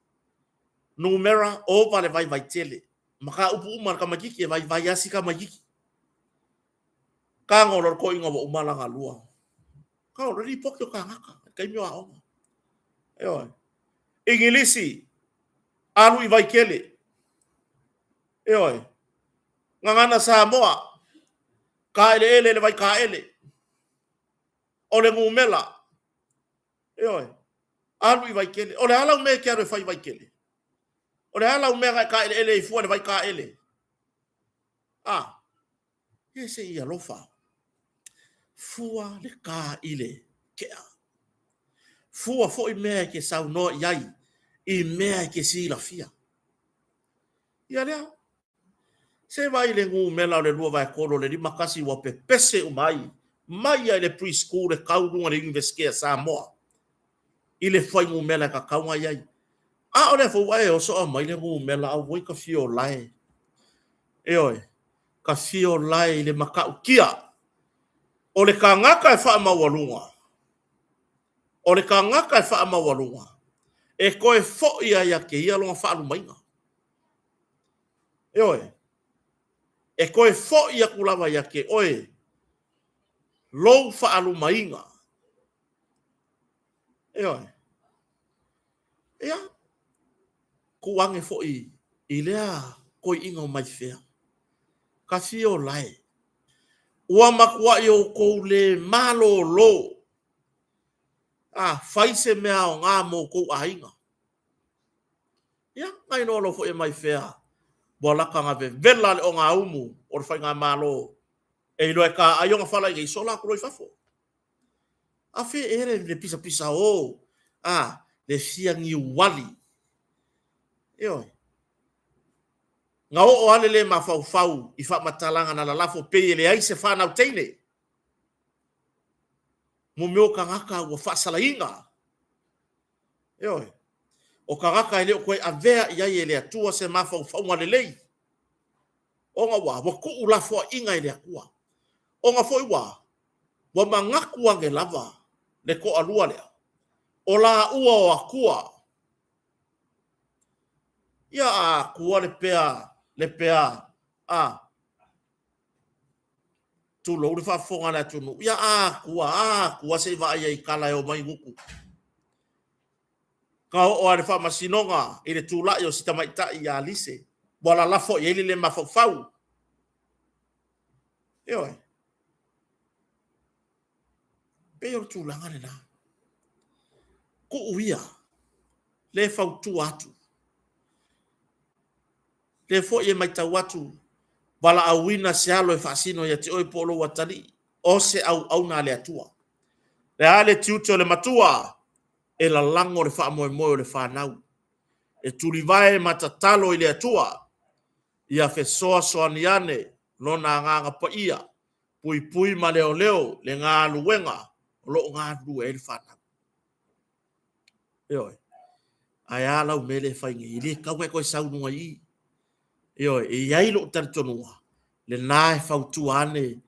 Numera, ova le vaivai tele. Mataupu uma a le tamaititi e vaivai lava si tamaititi. Tago loa le toeaina ua uma lana lua. Tago loa lipoti o kānaka i le taimi o aoga. Ioe. Igilisi, alu i Vaitele. Ioe. Gagana Samoa, taeleele i le Vaitaele. O le numera. Ioe. Alu i Vaitele. O le a lau mea e te alu e fai i Vaitele? O le a lau mea na e taeleele ai fua i le Vaitaele? A, e se i alofa. Fua le tā i le kea. Fua foi mea e te saunoa i ai i mea e te silafia. Ia lea, se vaai i le numera o le 2/3 o le 51 ua pepese uma ai, mai lava i le pre-school e tau i luga i le Iunivesite a Samoa i le fuainumera e tatau ona i ai. A o lea foi ua e oso aumai le numera, auoi ka fiolae. Ioe, ka fiolae i le matautia. O le tagata e faamaualuga, o le tagata e faamaualuga, e toe foi lava ia te ia lona faalumaina. Ioe, e toe foi atu lava ia te oe lou faalumaina. Ioe. Ia, tuu ane foi i lea toeaina o Maifea, ka fiolae, ua matuai outou le malolo a fai se mea aoga mo outou aiga. Ia, na iloa loa foi e Maifea, ua lata na vevela le ogaumu o le faigamalo e iloa e taai ona fala i inei, sola atu loa i fafo. A fe ea le, le pisapisa o, a, le fia niuali. Ioe. Na oo lava le le mafaufau i faamatalaga na lalafo pei e leai se fanau teine. Mo mea o tagata ua faasalaina. Ioe. O tagata e le o toe avea i ai e le Atua se mafaufauga lelei. Ona ua, ua tuulafoaiina e le Atua. Ona foi ua, ua manatu ane lava le toalua lea, o laua o Atua. Ia a Atua le pea, le pea, a, tulou le faafofoga a le atunuu, ia a Atua, a Atua se i vaai ai i tala e omai gutu. Ka oo lava i le faamasinoga i le tulai o si tamaitai ia Lise, ua lalafo i ai le le mafaufau. Ioe. Pei o le tulaga lena. Tuu ia, le fautua atu. Lea foi e matau atu, valaauina se alo e faasino ia te oe po o lou atalii, o se auauna a le Atua. O le a le tiute o le matua? E lalago le faamoemoe o le fanau, e tulivae ma tatalo i le Atua ia fesoasoani ane Lona Agaga Paia, puipui ma leoleo le galuega o lo o galulue ai le fanau. Ioe. Ae a lau mea lea e fai nei? E le tatau ona e toe sau i luga i i. Ioe, e i ai lou talitonuga, lena e fautua ane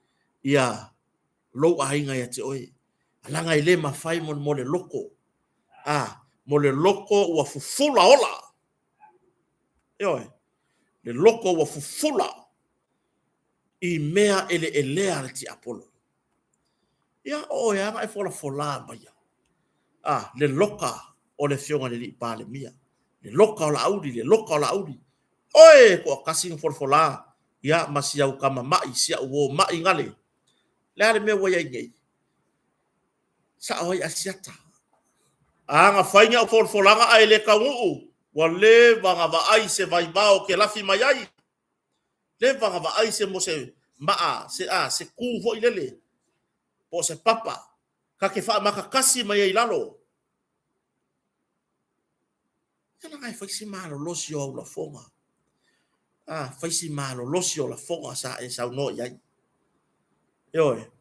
ia lou aiga ia te oe. Leaga e le mafai mo le loto, a, mo le loto ua fufula ola. Ioe, le loto ua fufula i mea eleelea a le tiapolo. Ia, o oe lava na e folafola maia, a, le loka o le Afioga i le Alii Palemia, le loka o Laauli, le loka o Laauli. Oe e toatasi na folafola, ia, ma si au tama mai, si au uo mai gale. Le a le mea ua i ai nei? Sao ai Asiata. A na fai ni au folafolaga ae le taunuu, ua leva na vaai se vaivao ou te lafi mai ai. Leva na vaai se mo se maa, se a, se tu foi lele, po o se papa, ta te faamatatasi mai ai i lalo. Ia leaga e fai si malolosi o au lafoga. A, fai si malolosi o lafoga sa e saunoa i ai. Ioe,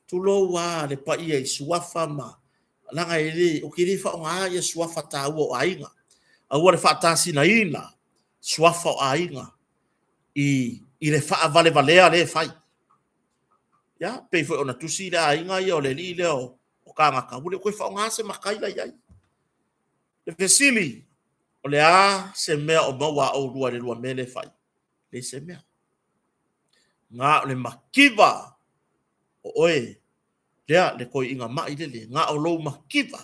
tulou lava le paia i suafa ma, leaga e le, ou te le faaaogaina ia suafa taua o aiga. Aua le faatasinaina suafa o aiga i, i le faavalevalea lea e fai. Ia, pei foi ona tusi le aiga ia o le alii lea o, o Kagata, ua le toe faaaogaina se matai la i ai. Le fesili, o le a se mea o maua a oulua i le lua mea lea e fai? Leai se mea. Na o le mativa o oe, lea le toeaina mai lele, na o lou mativa,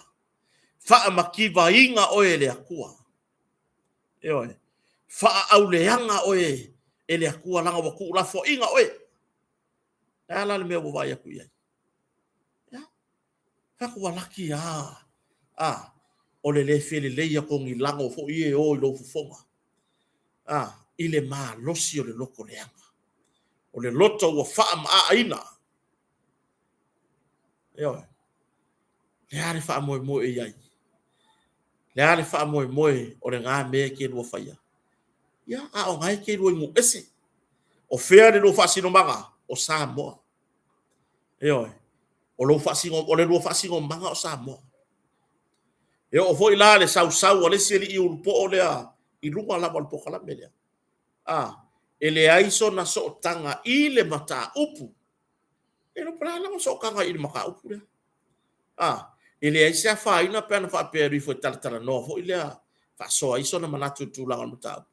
faamativaina oe e le Atua. Ioe, faaauleaga oe e le Atua leaga ua tuulafoaiina oe. Le a la le mea ua vaai atu i ai? Ia, fai atu ua laki lava, a, o le le felelei atu o ni lago foi ia e o i lou fofoga, a, i le malosi o le loto leaga. O le loto ua faamaaaina. Ioe. Le a le faamoemoe e i ai? Le a le faamoemoe o lena mea e te lua faia? Ia, a o na e te lua i nuu ese. O fea le lua faasinomaga? O Samoa. Ioe. O lou faasino, o le lua faasinomaga o Samoa. E oo foi la le sausau a le isi alii ulupoo lea i luga lava o le polokalame lea. A, e leai sona sootaga i le mataupu. E le o le a lana sootaga i le mataupu lea. A, e leai se afaina pe ana faapea e alu ifo e talatalanoa foi lea, faasoa ai sona manatu i le tulaga o le mataupu.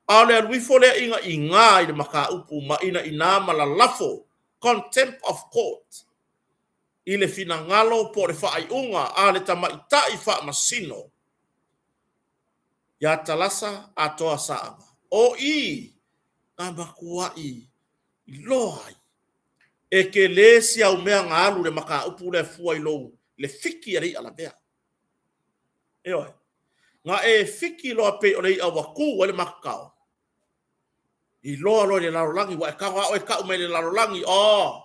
A o le alu ifo lea ina iga i le mataupu ma ina ina ma lalafo, contempt of court, i le finagalo po o le faaiuga a le tamaitai faamasino ia Talasa Atoa Saaga. O i na matuai iloa ai e tele si au mea na alu i le mataupu lea fua i lou le fiki a le i'a lavea. Ioe. Na e fiki loa pei o le i'a ua tu ai le matatao, iloa loa i le lalolagi, ua e tago lava oe tau mai le lalolagi, oh,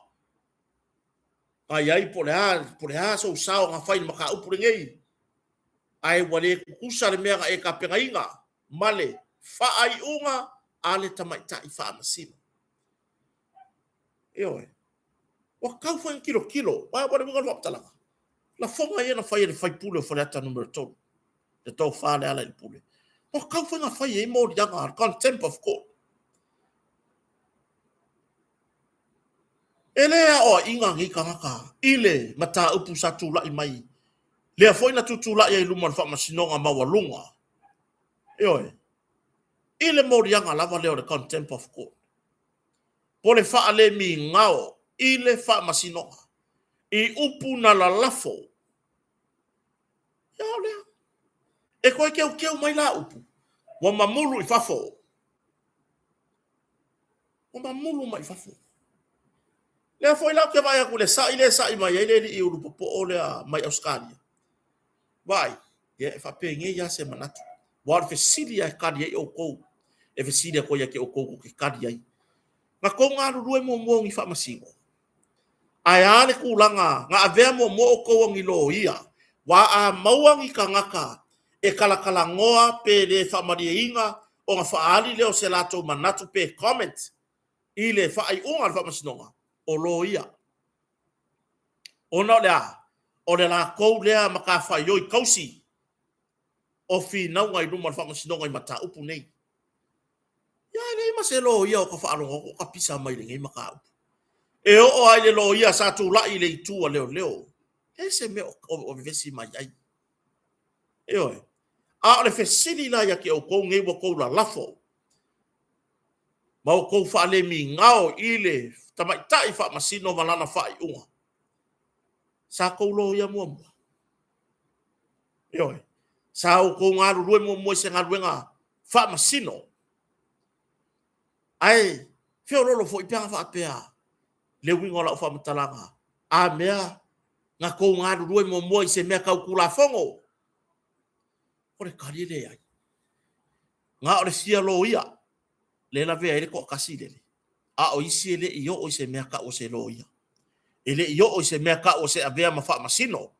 na i ai po o le a, po o le a sou sao na fai i le mataupu lenei, ae ua le tutusa le mea na e tapenaina ma le faaiuga a le tamaitai faamasino. Ioe. Ua tatau foi ona tilotilo. Aua o le uiga o le faamatalaga, lafoga ia na fai e le sui usufono o Faleata Nu.3, le tofa Lealailepule, ua tatau foi ona fai i ai moliaga, contempt of court. E le aoaiina nei tagata i le mataupu sa tulai mai, lea foi na tutulai ai i luma o le Faamasinoga Maualuga, ioe, i le moliaga lava lea o le contempt of court, po o le faalemigao i le Faamasinoga, i upu na lalafo. Ia o lea. E koe keukeu mai la upu, ua mamulu i fafo. Ua mamulu mai i fafo. Lea foi la ou te vaai atu i le sa'i lea e sa'i mai ai le alii ulu popoo lea mai Ausetalia. Vaai, ia e faapenei lava se manatu. Aua o le fesili lava e tali ai outou, e fesili atu ai ia te outou tou te tali ai. Na tou galulue muamua o ni faamasino? Ae a le tulaga na avea muamua outou o ni loia? Aua a maua ni tagata e talatalanoa pe le faamalieina ona faaali lea o se latou manatu pe comment i le faaiuga a le Faamasinoga, o loia. Ona o le a? O le latou lea matafaioi tausi o finauga i luma o le Faamasinoga i mataupu nei. Ia e leai ma se loia o ta faalogo atu o tapisa mai i lenei mataupu. E oo lava i le loia sa tulai i le itu a leoleo, leai se mea o vevesi mai ai. Ioe. A o le fesili la ia te outou nei ua outou lalafo ma outou faalemigao i le tamaitai faamasino ma lana faaiuga, sa outou loia muamua? Ioe. Sa outou galulue muamua i se galuega faamasino. Ae feololo foi pe ana faapea le uiga o lau faamatalaga, a mea na tou galulue muamua i se mea tau Tulafono? O le tali e leai. Na o le fia loia lea e lavea ai le toatasi lele, a o isi e le i oo i se mea tau o se loia. E le i oo i se mea tau o se avea ma faamasino.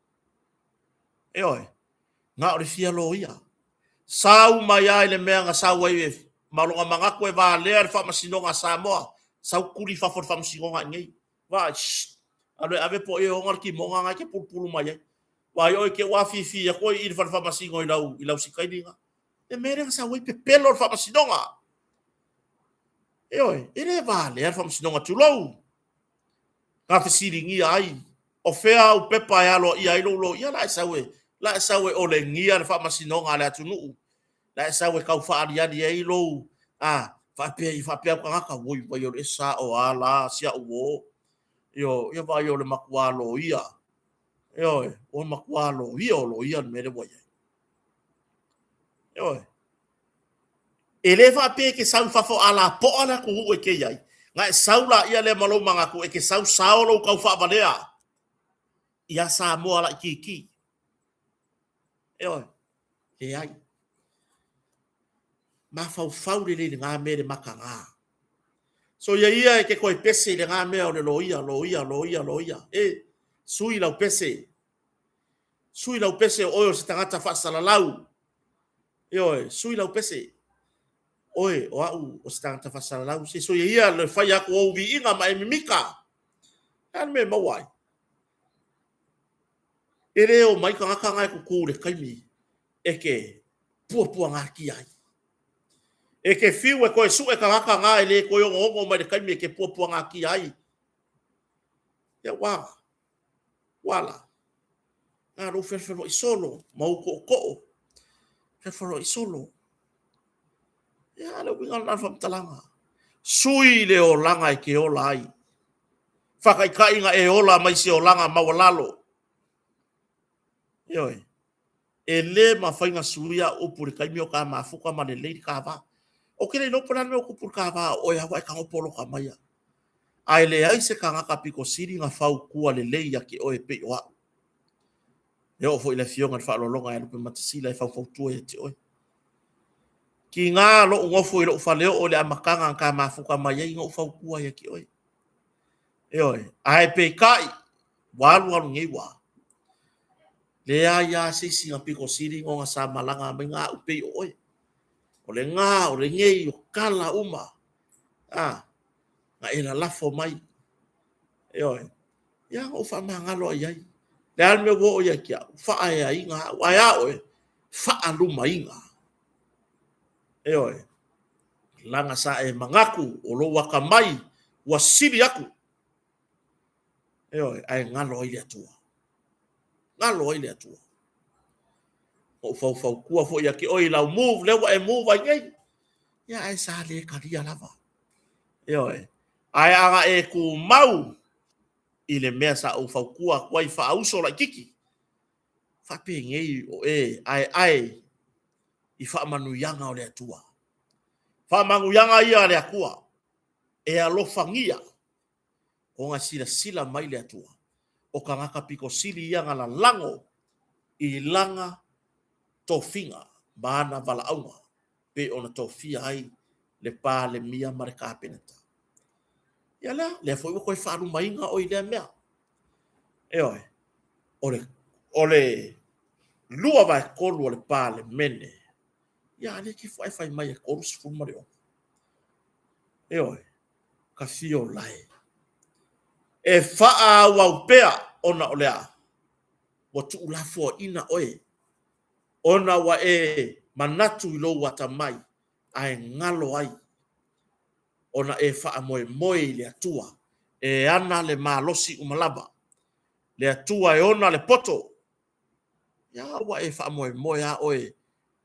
Ioe, na o le fia loia. Sau mai lava i le mea na sau ai ma lona manatu e valea le Faamasinoga a Samoa, sau tuli i fafo o le Faamasinoga i inei. Vaai, shh, alu e ave po o e ona le kimoga na e te pulupulu mai ai. Vaai oe te ua afifi atu oe i le fale faamasino i lau, i lau sikaini na. Le mea lea na sau ai pepelo le Faamasinoga. Ioe, e le valea le Faamasinoga, tulou. Na fesiligia ai, o fea au pepa e aloaia ai lou loia, la e sau e, la e sau e olegia le Faamasinoga a le atunuu. La e sau e tau faaaliali ai lou, a, faapea i faapea au tagata, oi vai o le esa o a la si au uō. Ioe, ia vaai o le matua loia. Ioe, ua matua loia o loia le mea lea ua i ai. Ioe. E le faapea e te sau i fafo a lapoa le atunuu e te i ai, na e sau laia lea ma lou manatu e te sau sao lou taufaavalea ia Samoa laitiiti. Ioe, leai. Mafaufau lelei i lena mea i le mataga. Soia ia e te toe pese i lena mea o le loia, loia, loia, loia. E, sui lau pese. Sui lau pese o oe o se tagata faasalalau. Ioe, sui lau pese. Oe, o au o se tagata faasalalau. Se soia ia le fai atu o ou viiga ma e mimika. E a le mea e maua ai? E le o mai tagata na e tutu i le taimi e te puapuagatia ai. E te fiu e toe sue tagata na e le toe ogoogo mai le taimi e te puapuagatia ai. Ia ua, ua la. Na lou felofeloai solo ma ou tootoo. Felofeloai solo. Ia, le uiga lena o le faamatalaga. Sui le olaga e te ola ai. Faataitaiga e ola mai se olaga maualalo. Ioe. E le mafai ona suia au upu i le taimi o ta mafuta ma lelei le ta va. Ou te le iloa po o le a le mea ua tupu i le ta va o oe lava ua e tago poloka mai a. Ae leai se tagata pito sili ona fautua lelei ia te oe e pei o au. E oo foi i le afioga i le faaaloaloga ia Lupematasila e faufautua ia te oe. Tiga lou nofo i lou faleoo i le amataga na ta mafuta mai ai na ou fautua ia te oe. Ioe, ae peitai, ua alu alu nei ua leai lava se isi na pito sili ona sa malaga mai na au pei o oe. O le ga, o lenei, o tala uma. A, na e lalafo mai. Ioe, ia na ou faamagalo ai ai. Le a le mea ua oo ia te au, faaeaina au, ae a oe, faalumaina. Ioe, leaga sa e manatu o lou atamai ua sili atu. Ioe, ae galo ai le Atua. Galo ai le Atua. Ua ou faufautua foi ia te oe i lau move, lea ua e move ai nei. Ia ae sa le talia lava. Ioe. Ae a na e tumau i le mea sa ou fautua atu ai faauso laititi, faapenei o e aeae. i faamanuiaga o le Atua. Faamanuiaga ia a le Atua e alofagia ona silasila mai le Atua o tagata pito sili ia na lalago i lana tofiga ma ana valaauga pei ona tofia ai le Palemia ma le Kapeneta. Ia lea, lea foi ua toe faalumaina oe i lea mea. Ioe, o le, o le 2/3 o le Palemene, ia a lea e te fai mai e 36. Ioe, ka fio lae. E faaauau pea ona o le a? Ua tuulafoaiina oe ona ua e manatu i lou atamai ae galo ai ona e faamoemoe i le Atua e ana le malosi uma lava, le Atua e ona le poto. Ia, ua e faamoemoe lava oe,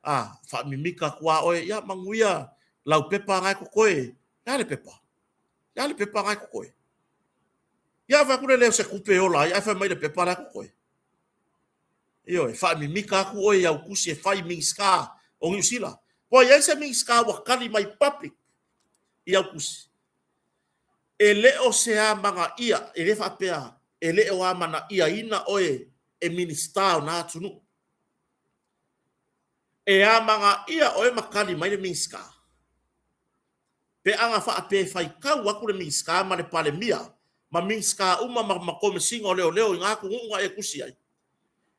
a, faamimita atu lava oe, ia manuia lau pepa na e totoe. O le a le pepa? O le a le pepa na e totoe? Ia a fai atu le le o se tupe e ola ai ae fai mai le pepa la e totoe. Ioe, faamimita atu oe i au tusi e fai i Minisita o Niu Sila. Ua i ai se Minisita ua tali mai public i au tusi? E le o se amanaia, e le faapea e le o amanaiaina oe e Minisita o na atunuu. E amanaia oe ma tali mai le Minisita. Pe ana faapea e faitau atu le Minisita ma le Palemia ma Minisita uma ma Komesina o Leoleo i na atunuu na e tusi ai,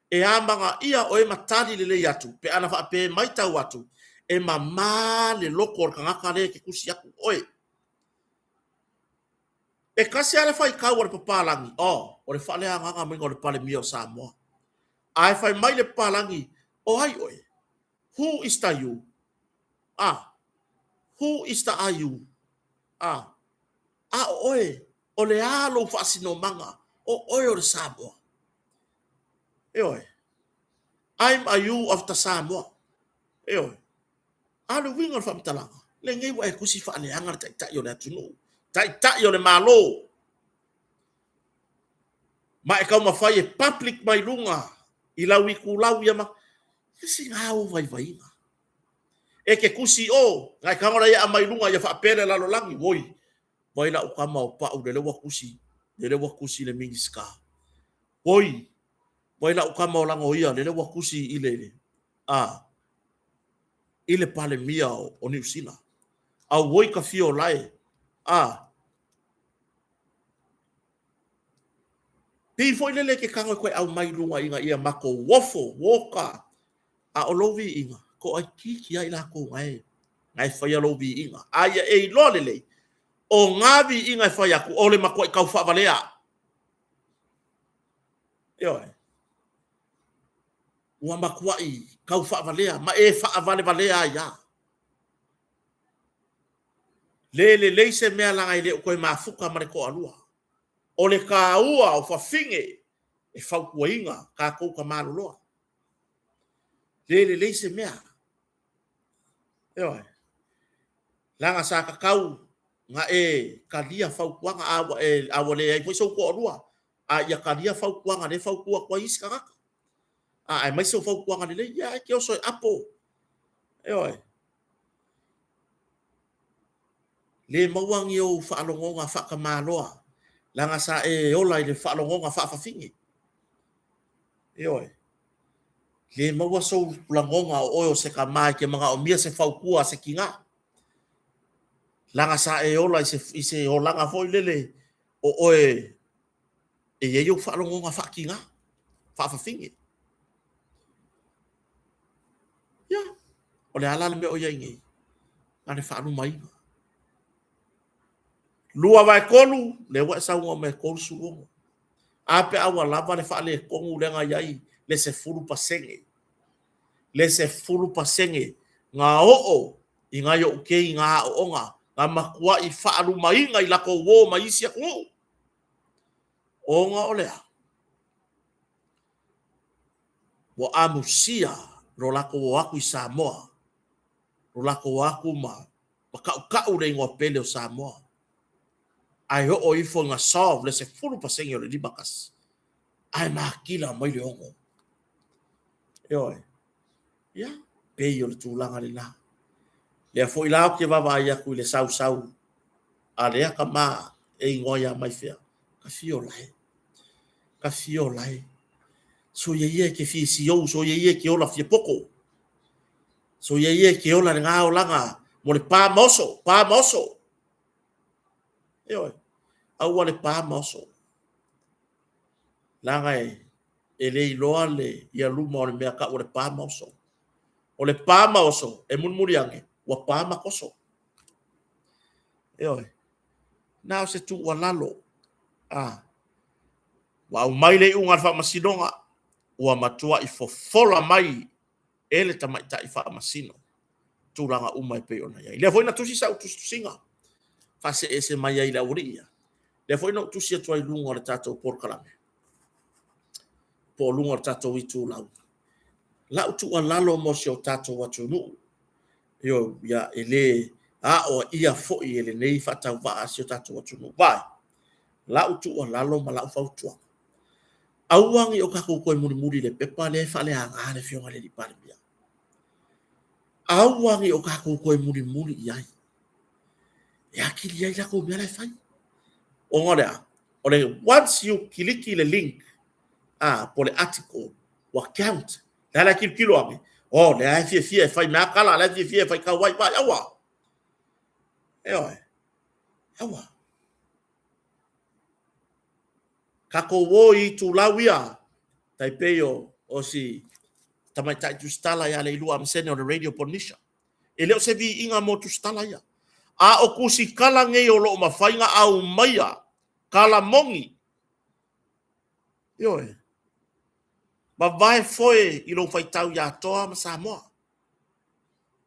e amanaia oe ma tali lelei atu pe ana faapea e matau atu e mama le loto o le tagata lea e te tusi atu oe. E tasi lava le faitau a le papalagi, oh, o le faaleagaga maiga o le Palemia o Samoa. Ae fai mai le papalagi, o ai oe? Who is the you? Ah, who is the are you? Ah, a o oe, o le a lou faasinomaga, o oe o le Samoa. Ioe. I'm a you of the Samoa. Ioe. A o le uiga o le faamatalaga, lenei ua e tusi faaleaga le Taitai o le atunuu, Taitai o le Malo. Ma e taumafai e public mai luga i lau itulau ia ma se sina ou vaivaiga. E te tusi i o, na e tago la ia aumai luga ia faapea le lalolagi, oi, vai lau tama o Pau lele ua tusi, lele ua tusi i le Minisita. Oi, vai lau tama o Lagoia lele ua tusi i le, a, i le Palemia o Niu Sila. Auoi ka fio lae, a, Pei foi lele ke tago e koe aumai luga ina ia makou ofo, woka, a o lou viiga, toaitiiti lava i latou na e faia lou viiga. A ia e iloa lelei, o na viiga e fai atu, o le matuai taufaavalea. Ioe. Ua matuai taufaavalea ma e faavalevalea ai lava. Le lelei se mea leaga e le o toe mafuta ma le toalua. O le taua o fafine e fautuaina tatou tamaloloa. Le lelei se mea. Ioe. Leaga sa tatau na e talia fautuaga a ua e a ua leai foi sou toalua, a ia talia fautuaga lea e fautua atu ai isi tagata. A aemaise o fautuaga lelei, ia e te oso e apo. Ioe. Le maua ni ou faalogoga faatamaloa, leaga sa e ola i le faalogoga faafafine. Ioe. Le maua sou lagoga o oe o se tama e te manaomia se fautua a se tina. Leaga sa e ola i se, i se olaga foi lele o oe e i ai ou faalogoga faatina, faafafine. Ia, o le a la le mea o i ai nei? Na le faalumaina. 2/3, lea ua e saunoa mai e 36. A pe a ua lava le faaletonu lea na i ai le 10%. Le 10% na oo i nai ou kei i nā aoaoga, na matuai faalumaina i latou uō mai isi atunuu. Ona o le a? Ua amusia lo latou o atu i Samoa, lo latou o atu ma tautau le igoa pele o Samoa. Ae oo ifo ina solve le 10% o le 51, ae matila mai le 6. Ioe. Ia. Pei o le tulaga lena. Lea foi la ou te vaavaai atu i le sausau a lea tama e igoa ia Maifea, ka fio lae, ka fio lae. Soia ia e te fia siou, soia ia e te ola fia poto. Soia ia e te ola lena olaga mo le pa ma oso, pa ma oso. Ioe, aua le pa ma oso. Leaga e le iloa le ia luma o le mea tau o le pa ma oso. O le pa ma oso, e mulimuli ane, ua pa ma toso. Ioe, na o se tuualalo. A, ua aumai le iuga a le faamasinoga, ua matuai fofola mai e le tamaitai faamasino tulaga uma e pei ona i ai. Lea foi na tusi sau tusitusiga faaseese mai ai i le aualii ia. Lea foi na ou tusi atu ai i luga o le tatou polokalame po o luga o le tatou itulau. Lau tuualalo mo si o tatou atunuu, ioe, ia, e le aoaia foi e lenei faatauvaa a si o tatou atunuu. Vaai, lau tuualalo ma lau fautuaga, aua ne i o tatou toe mulimuli i le pepa lea e faaleaga le Afioga i le Palemia. Aua ne i o tatou toe mulimuli i ai e atili ai latou mea la e fai. Ona o le a? O le once you kiliki le link, a, po o le article, ua count. Lea la e tilotilo ane, oh, lea e fiafia e fai mea tala, lea e fiafia e faitau ai, vai, aua. Ioe, aua. Tatou o i itulau ia, tai pei o, o si tamaitai tusitala ia Leilua Amasene o le Radio Polynesia. E le o se viiga mo tusitala ia. A o tusitala nei o lo o mafai ona aumaia tala moni. Ioe. Vavae foe i lou faitau ia Toa ma Samoa.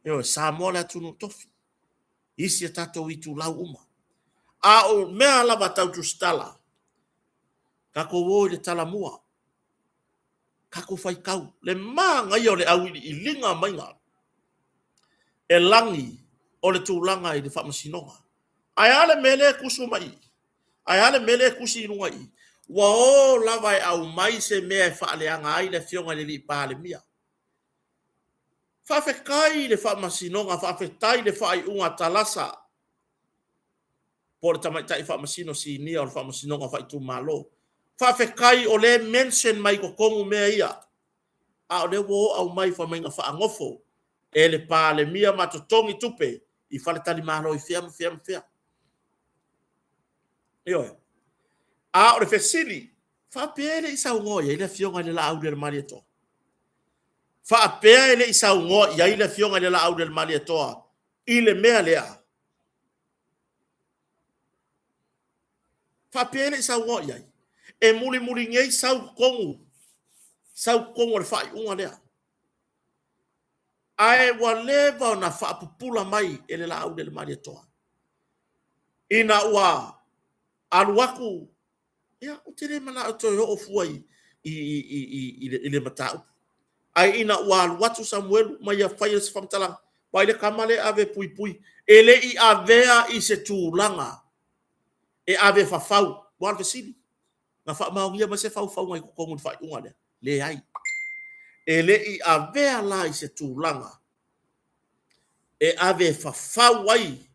Ioe, Samoa le atunuu tofi. Isi a tatou itulau uma. A o mea lava tau tusitala, tatou o i le talamua, tatou faitau, le manaia o le auiliiliga maiga e lagi o le tulaga i le faamasinoga. Ae a le mea lea e tusu mai i i? Ae a le mea lea e tusi i luga i i? Ua o lava e aumai se mea e faaleaga ai le Afioga i le Palemia. Faafetai i le Faamasinoga, faafetai i le faaiuga a Talasa po o le Tamaitai Faamasino Sinia o le Faamasinoga Faaitumalo. Faafetai o lea e mention mai i totonu mea ia, a o lea ua o aumai fai mai na faanofo e le Palemia ma totogi tupe i faletalimalo i fea ma fea ma fea. Ioe. A o le fesili, faapea e le i saunoa i ai le Afioga i le Laaulialemalietoa? Faapea e le i saunoa i ai le Afioga i le Laaulialemalietoa i le mea lea? Faapea e le i saunoa i ai? E mulimuli nei sau totonu, sau totonu o le faaiuga lea. Ae ua leva ona faapupula mai e le Laaulialemalietoa ina ua alu atu. Ia, ou te le manao e toe oo fua i, i, i, i, i, le, i le mataupu. Ae ina ua alu atu Samuelu ma ia faia se faamatalaga, vaai le tama lea e ave puipui, e le i avea i se tulaga e ave fafau. Ua o le fesili, na faamaonia mai se faufauga i totonu i le faaiuga lea? Leai. E le i avea la i se tulaga e ave fafau ai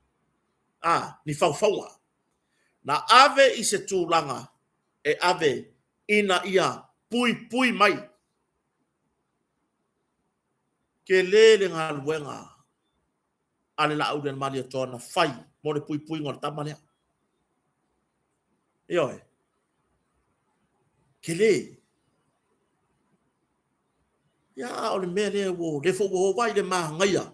a, ni faufauga. Na ave i se tulaga e ave ina ia puipui mai. Tele le galuega a le Laaulialemalietoa na fai mo le puipuiga o le tama lea. Ioe. Tele. Ia, a o le mea lea ua, lea foi ua ova i le manaia.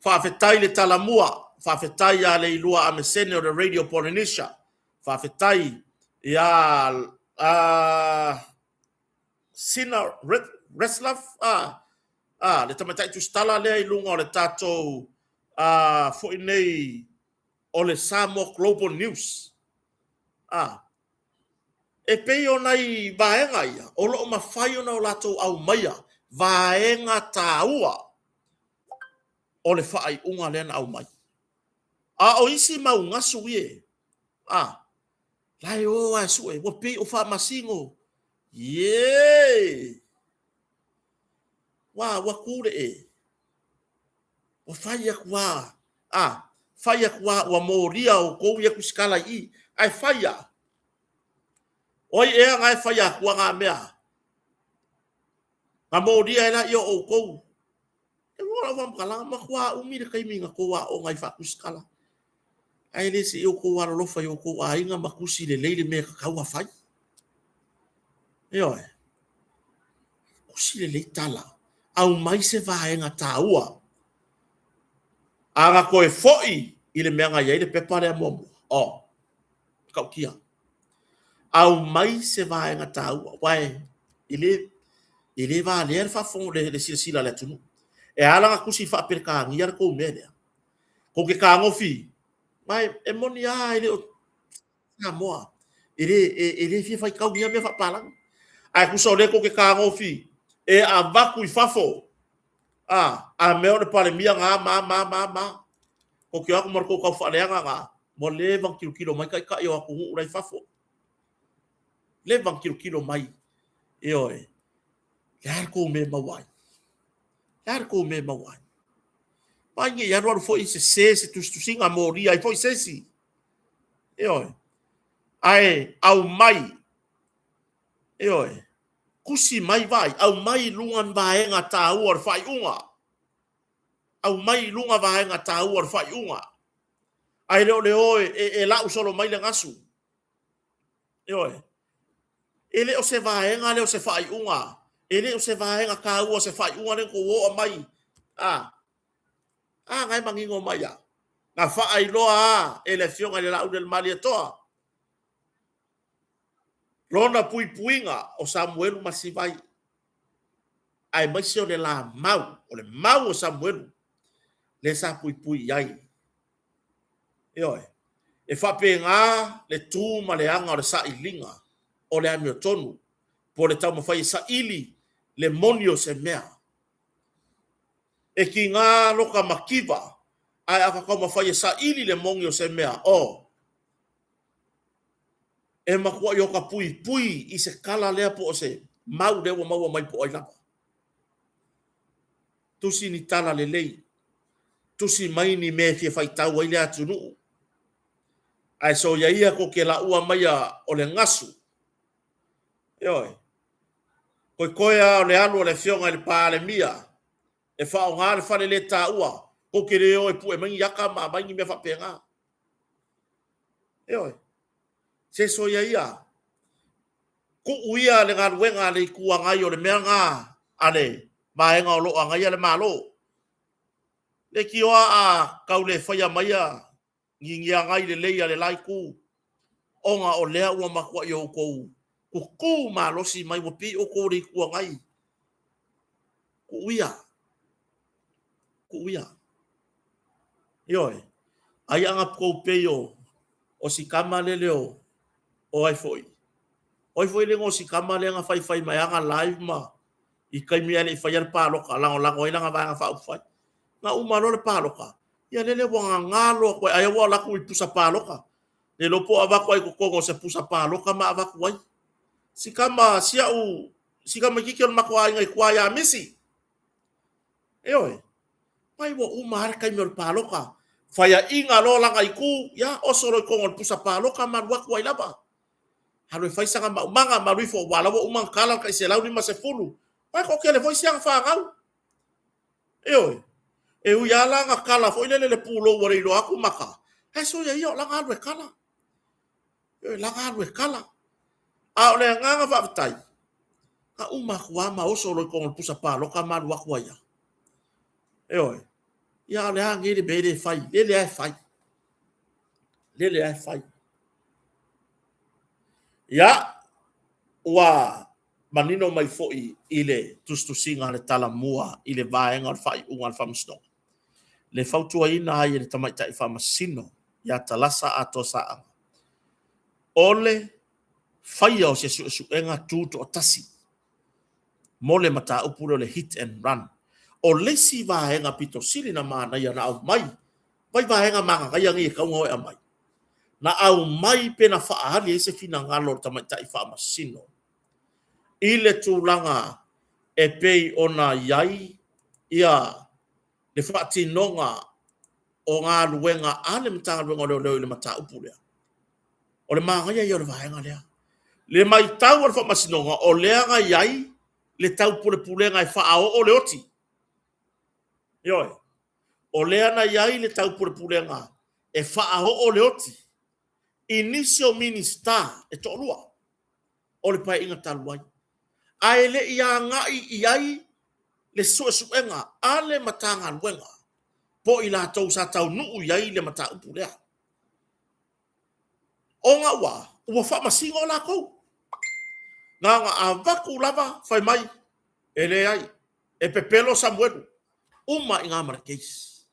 Faafetai le talamua, faafetai ia Leilua Amesene o le Radio Polynesia, faafetai ia Sina Reslove, le tamaitai tusitala lea i luga o le tatou foi nei o le Samoa Global News. E pei o nai vaega ia o lo o mafai ona o latou aumaia vaega taua o le faaiuga lea na aumai. A o isi mau gasu ie, a, la e o lava e sue, ua pei o faamasino, ie! Ua, ua tu le e. Ua fai aku a, a, fai aku a ua molia outou ia tusikala i i, ae fai a. O ai ea na e fai akua na mea? Na molia ai laia o outou. E lua lau faamatalaga, matua umi le taimi na tou aoga ai faatusikala. Ae le se i outou alolofa i outou aiga ma tusi lelei le mea e tatau ona fai. Ioe. Tusi lelei tala. Aumai se vaega taua. A na toe foi i le mea na i ai le pepa lea muamua, oh, matautia. Aumai se vaega taua, aua e le, e le valea le faafofoga, le silasila a le atunuu. E ala ona tusi faa-Peretania le tou mea lea, tou te fetagofi, ma e moni lava e le o Samoa, e le, e le fia faitau i ia mea faapalagi. Ae tusa o lea tou te fetagofi e avatu i fafo, a, a mea o le Palemia na ma ma ma ma. Tou te o atu ma le tou taufaaleaga na, ua leva ona tilotilo mai taitai o atunuu la i fafo. Leva ona tilotilo mai, ioe, le a le tou mea e maua ai? Le a le tou mea e maua ai? Vaai ne i alu alu foi sese se tusitusiga molia ai foi se isi. Ioe. Ae aumai, ioe, tusi mai vaai, aumai i luga ni vaega taua o le faaiuga. Aumai i luga vaega taua o le faaiuga. Ae le o le o e lau solo mai le gasu. Ioe. E le o se vaega lea o se faaiuga. E le o se vaega taua o se faaiuga lea na tou o aumai. A, a na e manino mai a. Na faailoa a e le Afioga i le Laaulialemalietoa lona puipuiga o Samuelu ma Sivai, aemaise o le lamau, o le mau o Samuelu lea sa puipui i ai. Ioe. E faapena le tu ma le aga o le sailiga o le amiotonu, po o le taumafai e saili le moni o se mea. E tiga lota mativa, ae a ta taumafai e saili le moni o se mea, oh, e matuai ota puipui i se tala lea po o se mau lea ua maua mai po o ai lava. Tusi ni tala lelei, tusi mai ni mea e fia faitau ai le atunuu, ae soia ia tou te laua maia o le gasu. Ioe. Toetoe lava o le alu a le Afioga i le Palemia e faaaoga le fale le taua, tou te le o e pue mai ni ata ma aumai ni mea faapena. Ioe. Se soia ia. Tuu ia le galuega a le Itu Agai o le mea lena a le vaega o lo o agaia le Malo. Leitioa a tau le faia maia ni agai lelei a le la itu, ona o lea ua matuai outou tutu malosi mai, ua pei outou o le Itu Agai. Tuu ia. Tuu ia. Ioe. Ai a na tou pei o si tama lele o ai foi. O ai foi le igoa o si tama lea na faifai mai ana live ma i taimi ae le i faia le palota, lagolago ai lana Vaega Faaupufai. Na uma loa le palota, ia lele ua gagalo atu ai, ai ua alu atu i pusa palota. Le iloa po o avatu ai i totonu o se pusa palota ma avatu ai. Si tama, si au, si tamaitiiti o le matou aiga i tua ia Misi. Ioe. Mai ua uma lava le taimi o le palota. Faiaina loa lana itu, ia oso loa i totonu o le pusa palota ma alu atu ai lava. Alu e fai sana maumaga ma alu ifo, aua o la ua uma ona tala le tai 150. Aua e toatele foi si ana fanau. Ioe. E ui lava la na tala foi lele le pulou ua le iloa atu maka, ae soia ia o lana alu e tala. Ioe, lana alu e tala. A o le agaga faafetai, na uma atu lava ma oso loa i totonu o le pusa palota ma alu atu ai lava. Ioe. Ia a o le a nei le mea e le fai? Lele lava e fai. Lele lava e fai. Ia, ua manino mai foi i le tusitusiga a le Talamua i le vaega o le faaiuga a le Faamasinoga, le fautuaina ai e le Tamaitai Faamasino ia Talasa Atoa Saaga, o le faia o se suesuega tutoatasi mo le mataupu lea o le hit and run. O le isi vaega pito sili na manaia na aumai, vai vaega mananaia nei e tatau ona o e aumai, na aumai pe na faaali ai se finagalo o le Tamaitai Faamasino i le tulaga e pei ona i ai ia Le faatinoga o galuega a le Matagaluega o Leoleo i le mataupu lea. O le manaia ia o le vaega lea. Le matau a le Faamasinoga, o lea na i ai le taupulepulega e faaoo le oti. Ioe. O lea na i ai le taupulepulega e faaoo le oti i nisi o Minisita e toalua o le Paeaiga talu ai, ae le i agai i ai le suesuega a le Matagaluega po o i latou sa taunuu i ai le mataupu lea. Ona ua a? Ua faamasino latou. Na ona avatu lava fai mai, e leai, e pepelo Samuelu, uma ai i ina ma le case.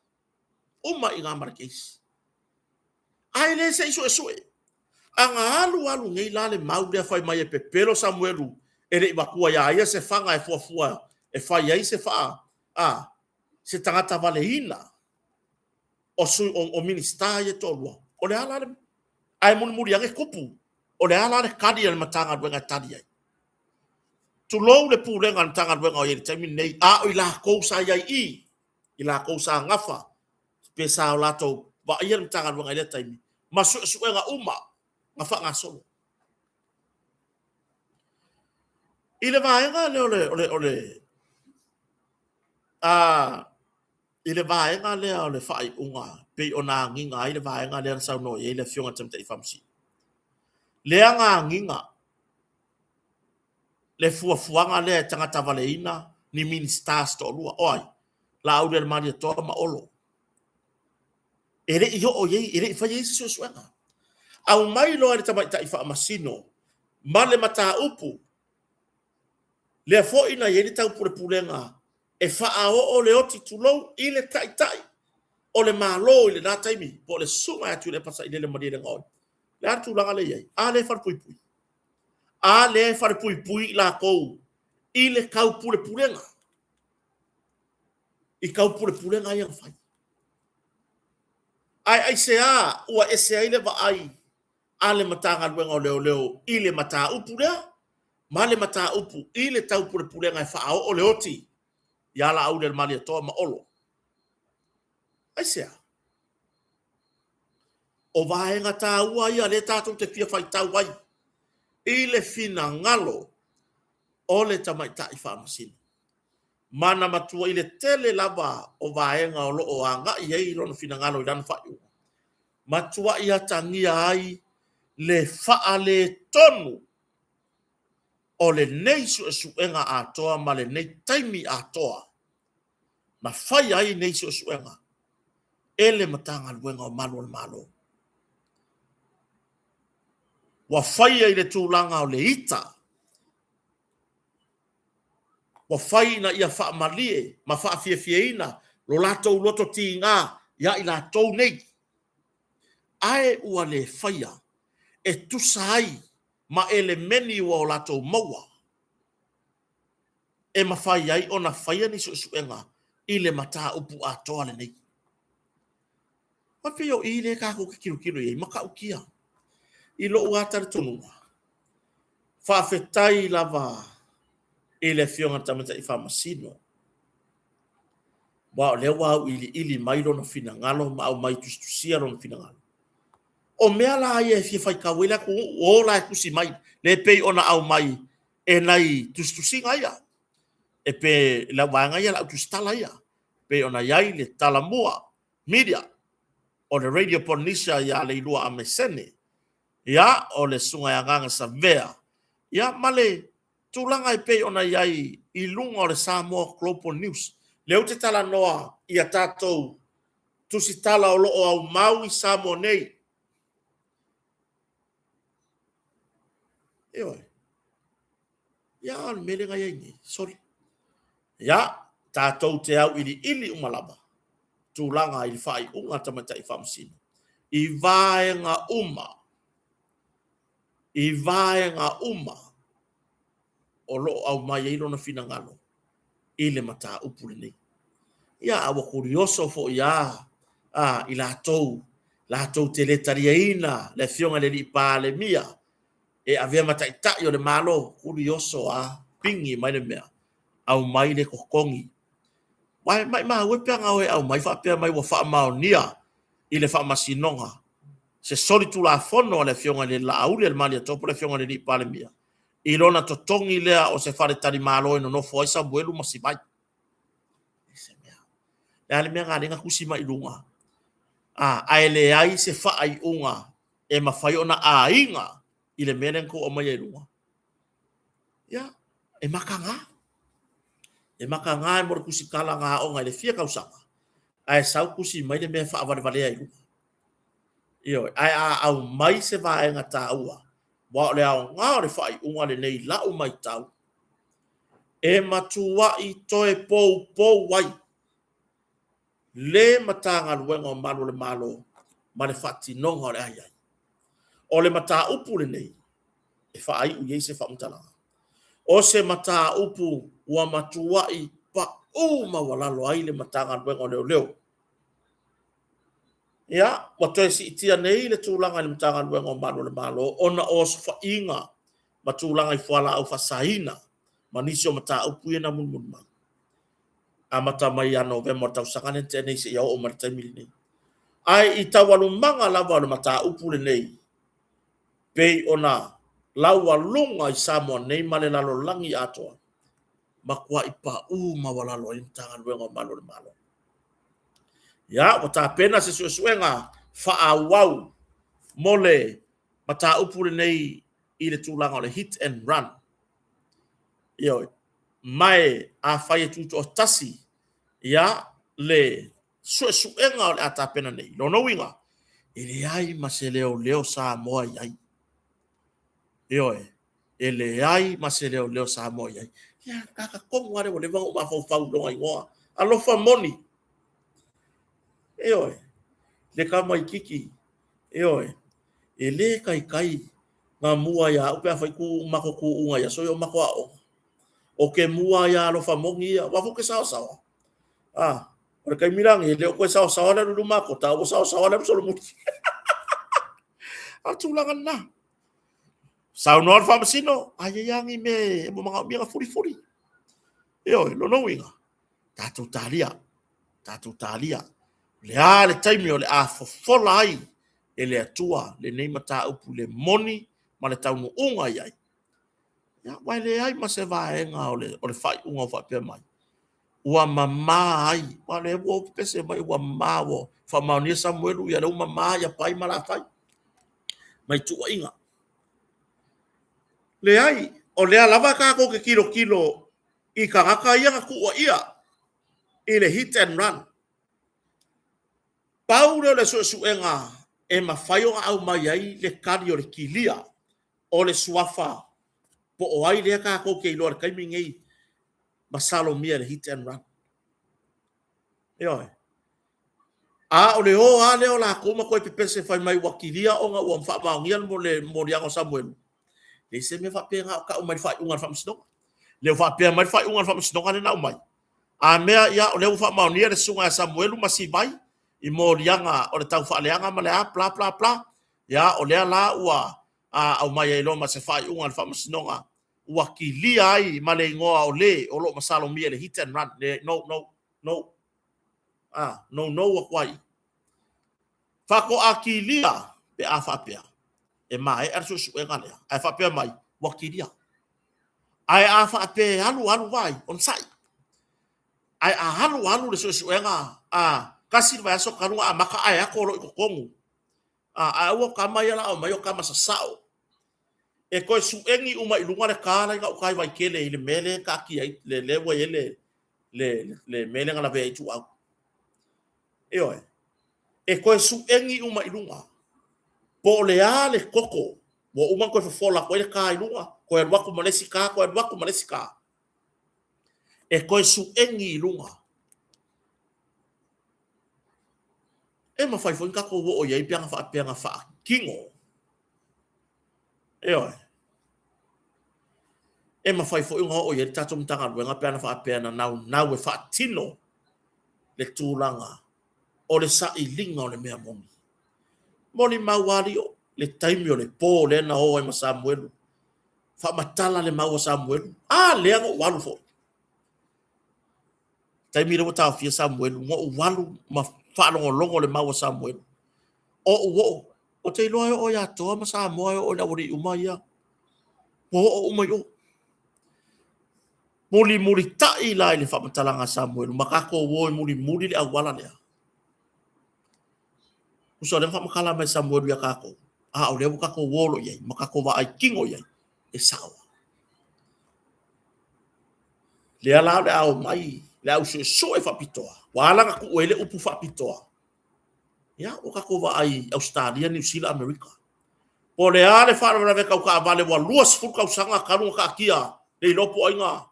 Uma ai i ina ma le case. Ae le se i suesue. A na alu alu nei la le mau lea fai mai e pepelo Samuelu e le i avatua ia ia se fana e fuafua e fai ai se faa, a, se tagata valeina o, sui, o, o Minisita ia e toalua. O le a la le... Ae mulimuli ane tupu, o le a la le tali a le Matagaluega e tali ai? Tulou le pulega a le Matagaluega o i ai i le taimi lenei, a o i latou sa i ai i i, i latou sa nafa pe sa o latou vaaia le Matagaluega i lea taimi, ma suesuega uma na faagasolo. I le vaega lea o le, o le, o le, a, i le vaega lea o le faaiuga pei ona agiga ai le vaega lea na saunoa i ai le Afioga i le Tamaitai Faamasino, lea na agiga le fuafuaga lea e tagata valeina ni Minisita se toalua. O ai? Laaulialemalietoa ma Olo. E le i oo i ai, e le i faia i ai se suesuega. Aumai loa e le Tamaitai Faamasino ma le mataupu lea foi na i ai le taupulepulega e faaoo le oti tulou i le Taitai o le Malo i lena taimi, po o le Susuga ia Tuilaepa Sailele Malielegaoi. O le a le tulaga lea e i ai? A lea e falepuipui. A lea e falepuipui i latou i le taupulepulega, i taupulepulega ia na fai. Ae aisea ua ese ai le vaai a le Matagaluega o Leoleo i le mataupu lea ma le mataupu i le taupulepulega e faaoo le oti ia Laaulialemalietoa ma Olo? Aisea? O vaega taua ia lea tatou te fia faitau ai i le finagalo o le tamaitai faamasino. Ma na matua i le tele lava o vaega o lo o agai i ai lona finagalo i lana faaiuga, matuai atagia ai le faaletonu o lenei suesuega atoa ma lenei taimi atoa na faia ai nei suesuega e le Matagaluega o Malu o le Malo. Ua faia i le tulaga o le ita, ua fai ina ia faamalie ma faafiafiaina lo latou loto tiga ia i latou nei, ae ua le faia e tusa ai ma elemeni ua o latou maua e mafai ai ona faia ni suesuega i le mataupu atoa lenei. E pei o i lea tatou te tilotilo i ai, matautia. I lou lava talitonuga, faafetai lava i le Afioga i le Tamaitai Faamasino, aua o lea ua auiliili mai lona finagalo ma aumai tusitusia lona finagalo. O mea la ia e fia faitau ai le atunuu, o la e tusi mai, le pei ona aumai e nai tusitusiga ia, e pe lau vaega ia, lau tusitala ia, pei ona i ai le Talamua Media, o le Radio Polynesia ia Leilua Amesene, ia, o le Susuga ia Agaga Savea, ia, ma le tulaga e pei ona i ai i luga o le Samoa Global News. Lea ou te talanoa i a tatou tusitala o lo o aumau i Samoa nei. Ioe. Ia, a o le mea lea na i ai nei, sole. Ia, tatou te auiliili uma lava tulaga i le faaiuga a tamaitai faamasino i vaega uma, i vaega uma o lo o aumai ai lona finagalo i le mataupu lenei. Ia, a ua kurioso foi lava a, i latou, latou te le taliaina le Afioga i le Alii Palemia e avea ma taitai o le Malo, kurioso lava, pigi mai le mea, aumai le totogi. Aua e maimau e pe ana o e aumai faapea mai ua faamaonia i le Faamasinoga se solitulafono a le Afioga i le Laauli a le Malietoa po o le Afioga i le Alii Palemia i lona totogi lea o se faletalimalo e nonofo ai Samuelu ma Sivai. E se mea. Le a le mea na ala ai ona tusi mai i luga? A, ae leai se faaiuga e mafai ona aiga i le mea lea na tou aumaia i luga. Ia, e mataga. E mataga mo le tusitala na aoga i le fia tausaga, ae sau tusi mai le mea e faavalevalea i luga. Ioe, ae a aumai se vaega taua, aua o le aoga o le faaiuga lenei i lau matau, e matuai toe poupou ai le Matagaluega o Malu o le Malo ma le faatinoga o le a i ai. O le mataupu lenei e faaiu i ai se faamatalaga, o se mataupu ua matuai pau maualalo ai le Matagaluega o Leoleo. Ia, ua toe siitia nei le tulaga i le Matagaluega o Malu o le Malo ona o osofaiga ma tulaga i fualaau faasaina ma nisi o mataupu ia na mulimuli mai. Amata mai ia Novema o le tausaga lea na tea nei seia oo mai i le taimi lenei. Ae i taualumaga lava o le mataupu lenei, pei ona laualuga i Samoa nei ma le lalolagi atoa, matuai pau maualalo ai le Matagaluega o Malu o le Malo. Ia, ua tapena se suesuega faaauau mo le mataupu lenei i le tulaga o le hit and run. Ioe. Ma afai e tutoatasi ia le suesuega o le a tapena nei, lona uiga, e leai ma se leoleo Samoa i ai. Ioe, e leai ma se leoleo Samoa i ai. Ia, tagata tonu lava lea ua leva ona ou mafaufau i lona igoa. Alofa moni. Ioe, le tamaititi. Ioe, e le taitai na mua ia au pe a fai tu matou tuuga i aso ia o matou aooga. Ou te mua ai lava alofa moni ia, aua foi ou te saoasaoa. Ah, o le taimi la nei, e le o toe saoasaoa le alu i luma a Kota, ua saoasaoa le alu solomuli. A o le tulaga lena. Saunoa le faamasino, a i ai lava ni mea e manaomia na fulifuli. Ioe, lona uiga, tatou talia, tatou talia. O le a le taimi o le a fofola ai e le Atua lenei mataupu i le moni ma le taunuuga i ai. Ia, aua e leai ma se vaega o le faaiuga o faapea mai, ua mama ai, aua o lea ua pepese mai ua mama, ua faamaonia Samuelu, ia lea ua mama ia Pai ma Lafai mai tuuaiga. Leai, o lea lava tatou te tilotilo i tagata ia na tuuaia i le hit and run. Pau lea o le suesuega e mafai ona aumai ai le tali o le kilia o le suafa po o ai lea tatou te iloa i le taimi lenei masalomia i le hit and run. Ioe. A o le o lava lea o latou ma toe pepese fai mai ua kilia ona ua faamaonia le moliaga o Samuelu. Leai se mea faapena o tau mai le faaiuga a le faamasinoga. Le o faapea mai le faaiuga a le faamasinoga lea na aumai. A mea, ia, o lea ua faamaonia le susuga ia Samuelu ma Sivai i moliaga o le taufaaleaga ma le a, bla, bla, bla. Ia, o lea la ua aumai ai loa ma se faaiuga a le faamasinoga ua kilia ai ma le igoa o le o lo o masalomia i le hit and run. Le, no, no, no. Ah, no, no atu ai. Faatoa kilia pe a faapea e maea le suesuega lea, ae faapea mai ua kilia. Ae a faapea e alu alu vai, onosai. Ae a alu alu le suesuega, a tasi le vaiaso talu ona amata ae ato o lo o i totonu. A, ae aua o tama ia la aumai o tama sasao. E toe suegi uma i luga le ta la i gauta i Vaitele i le mea lea e taatia ai, le lea ua i ai le, le, le mea lea na lavea ai Ituau. Ioe. E toe suegi uma i luga. Po o le a le toto, ua uma ona toe fofola atu ai le ta i luga, toe alu atu ma le isi ta, toe alu atu ma le isi ta. E toe suegi i luga. E mafai foi ona tatou oo i ai pe ana faapea na faatino. Ioe. E mafai foi ona oo i ai le tatou Matagaluega pe ana faapea na naunau e faatino le tulaga o le sailiga o le mea moni. Molimau alii le taimi o le po lea na o ai ma Samuelu. Faamatala le mau a Samuelu. A lea na ou alu foi. Taimi lea ua taofia Samuelu, na ou alu ma faalogologo le mau a Samuelu. Ou oo, ou te iloa e oo ia Toa ma Samoa e oo i le aualii uma ia. Ua oo uma i o. Mulimulitai la i le faamatalaga a Samuelu ma tatou o e mulimuli le auala lea. Tusa o lea na faamatala mai e Samuelu ia tatou, a o lea ua tatou o loa i ai ma tatou vaai kino i ai, e sao. Lea la o le a omai le au suesue faapitoa, ua ala ona tuu ai le upu faapitoa, ia ua tatou vaai i Ausetalia, Niu Sila, Amerika. Po o le a le faalavelave tau taavale ua 20 tausaga talu ona taatia, le iloa po o ai na...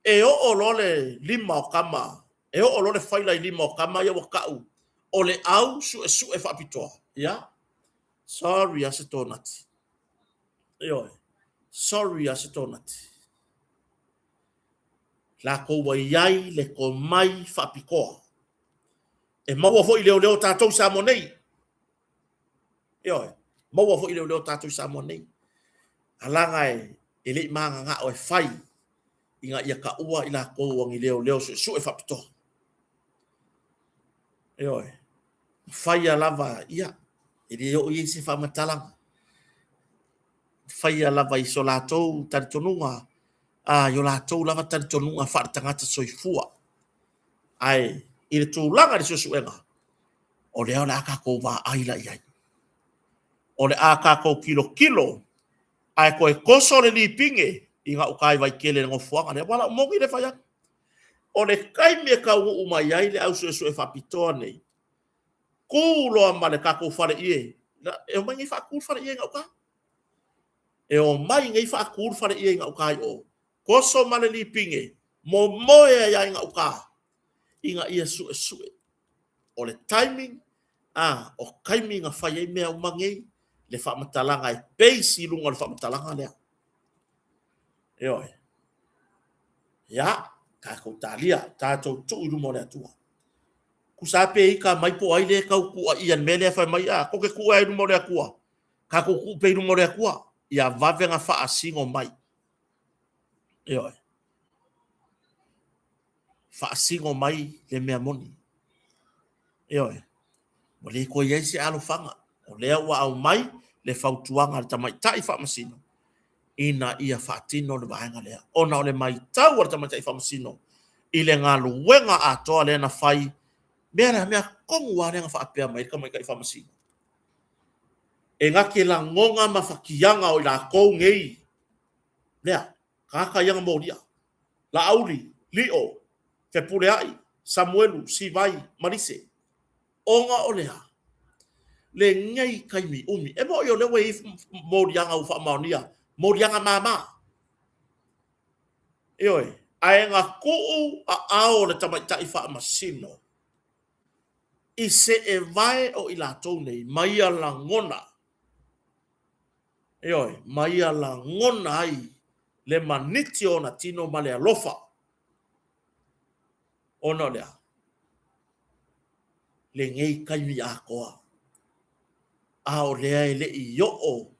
E oo loa le lima o tama, e oo loa le faila i lima o tama ia ua tau o le au suesue faapitoa, ia, sorry lava se tonati. Ioe, sorry lava se tonati. Latou ua i ai le tomai faapitoa. E maua foi i leoleo o tatou i Samoa nei. Ioe, maua foi i leoleo o tatou i Samoa nei. Alaga e le i mananao e fai ina ia taua i latou o ni leoleo suesue faapitoa. Ioe, faia lava, ia, e le oo i ai se faamatalaga. Faia lava i so latou talitonuga, a, i o latou lava talitonuga faaletagata soifua. Ae i le tulaga i le suesuega, o lea o le a tatou vaai la i ai. O le a tatou tilotilo ae toe toso le lipine i gauta i Vaitele i le nofoaga lea. Aua o lau moni lea e fai atu. O le taimi e taunuu mai ai le au suesue faapitoa nei, tu loa ma le tatou faleie, e omai nei faatu le faleie i gauta. E omai nei faatu le faleie i gauta i o, toso ma le lipine, momoe ai lava i gauta ina ia suesue. O le timing, a, o taimi na fai ai mea uma nei, le faamatalaga e base i luga o le faamatalaga lea. Ioe. Ia, tatou talia, tatou tuu i luma o le Atua. Tusa lava pe ita mai po o ai lea e tau tuuaia i le mea lea fai mai, a, tou te tuu ai i luma o le Atua. Tatou tuu pea i luma o le Atua, ia vave ona faasino mai. Ioe. Faasino mai le mea moni. Ioe. Ua le toe i ai se alofaga. O lea ua aumai le fautuaga a le tamaitai faamasino ina ia faatino le vaega lea. Ona o le matau a le tamaitai faamasino i le galuega atoa lea na fai, mea lea, mea tonu lava lea na faapea mai ai le tamaitai faamasino. E na te lagona mafatiaga o i latou nei, lea, tagata ia na molia, Laauli, Lio, Fepuleai, Samuelu, Sivai, ma Lise. Ona o le a? Lenei taimi umi. E moni o lea ua i ai moliaga ua faamaonia, moliaga mama. Ioe, ae na tuu aao o le tamaitai faamasino i seevae o i latou nei ma ia lagona. Ioe, ma ia lagona ai le maniti o ona tino ma le alofa. Ona o le a? Lenei taimi atoa, a o lea e le i oo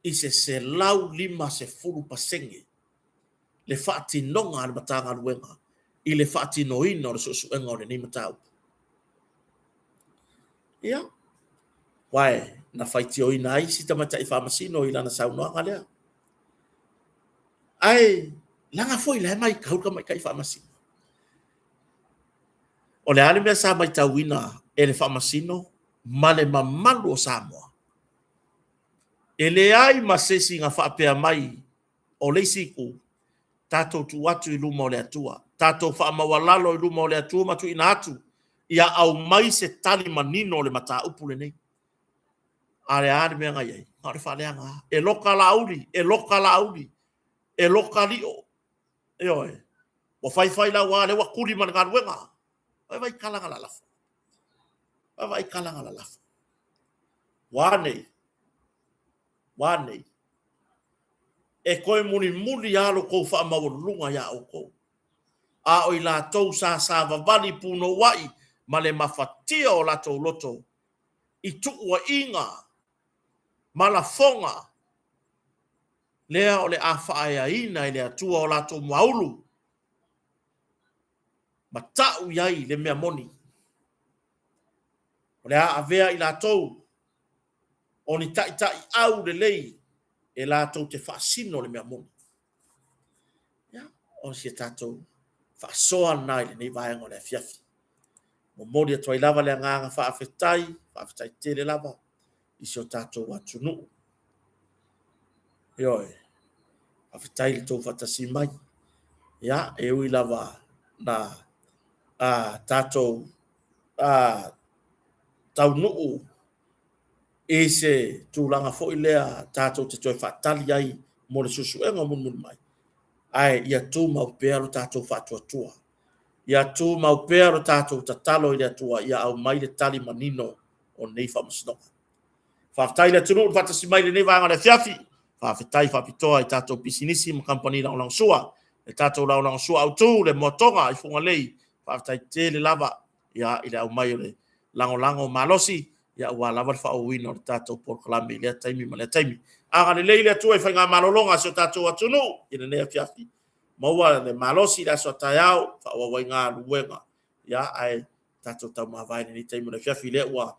i se 150% le faatinoga a le Matagaluega i le faatinoina o le suesuega o lenei mataupu. Ia, aua na faitioina ai si tamaitai faamasino i lana saunoaga lea. Ae leaga foi la e matau le tamaitai faamasino. O le a le mea sa matauina e le faamasino ma le mamalu o Samoa? E leai ma se isi na faapea mai o le isi itu, tatou tuu atu i luma o le Atua, tatou faamaualalo i luma o le Atua ma tuuina atu ia aumai se tali manino o le mataupu lenei. A o le a le mea na i ai? Na o le faaleaga lava. E loka Laauli, e loka Laauli, e loka Lio. Ioe. Ua faifai lau a, lea ua tuli ma le galuega. Vaai tala na lalafo. Vaai tala na lalafo. Ua a nei? Ua a nei? E toe mulimuli lava lo outou faamaualuluga iā outou. A o i latou sa savavali punouai ma le mafatia o latou loto i tuuaiga ma lafoga, lea o le a faaeaina e le Atua o latou muaulu. Mata'u i ai le mea moni. O le a avea i latou o ni ta'ita'i'au lelei e latou te faasino le mea moni. Ia, o si a tatou faasoa lena i lenei vaega o le afiafi. Momoli atu ai lava le agaga faafetai, faafetai tele lava i si o tatou atunuu. Ioe, faafetai i le tou faatasi mai. Ia, e ui lava na a tatou a taunuu i se tulaga foi lea tatou te toe faatali ai mo le suesuega o mulimuli mai, ae ia tumau pea lo tatou faatuatua. Ia tumau pea lo tatou tatalo i le Atua ia aumai le tali manino o nei faamasinoga. Faafetai i le atunuu le faatasi mai i lenei vaega o le afiafi. Faafetai faapitoa i tatou pisinisi ma kamupani lagolagosua, le tatou lagolagosua autu, le Moatoga i Fugalei. Faafetai tele lava ia, i le aumai o le lagolago malosi ia, aua lava le faaauauina o le tatou polokalame i lea taimi ma lea taimi. Agalelei le Atua i faigamalologa a si o tatou atunuu i lenei afiafi. Maua le malosi i le aso a taeao, faaauau ai galuega. Ia, ae tatou taumavae i lenei taimi o le afiafi lea ua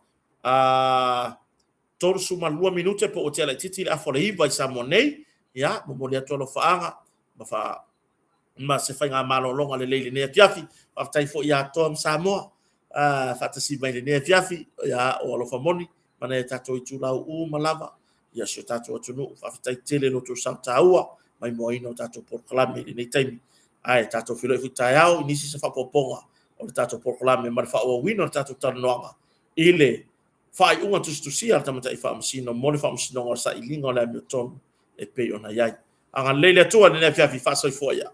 32 minute po ua tea laitiiti le afa o le 9 i Samoa nei. Ia, momoli atu alofaaga ma fa ma se faigamalologa lelei i lenei afiafi. Faafetai foi ia Atoa ma Samoa faatasi mai i lenei afiafi, ia, o alofa moni ma nai a tatou itulau uma lava ia si o tatou atunuu. Faafetai tele lo outou sao taua maimoaina o tatou polokalame i lenei taimi. Ae tatou feiloai foi taeao i nisi se faaopoopoga o le tatou polokalame ma le faaauauina o le tatou talanoaga i le faaiuga tusitusia a le Tamaitai Faamasino mo le Faamasinoga o Sailiga o le Amiotonu e pei ona i ai. Agalelei le Atua i lenei afiafi, faasoifua ia.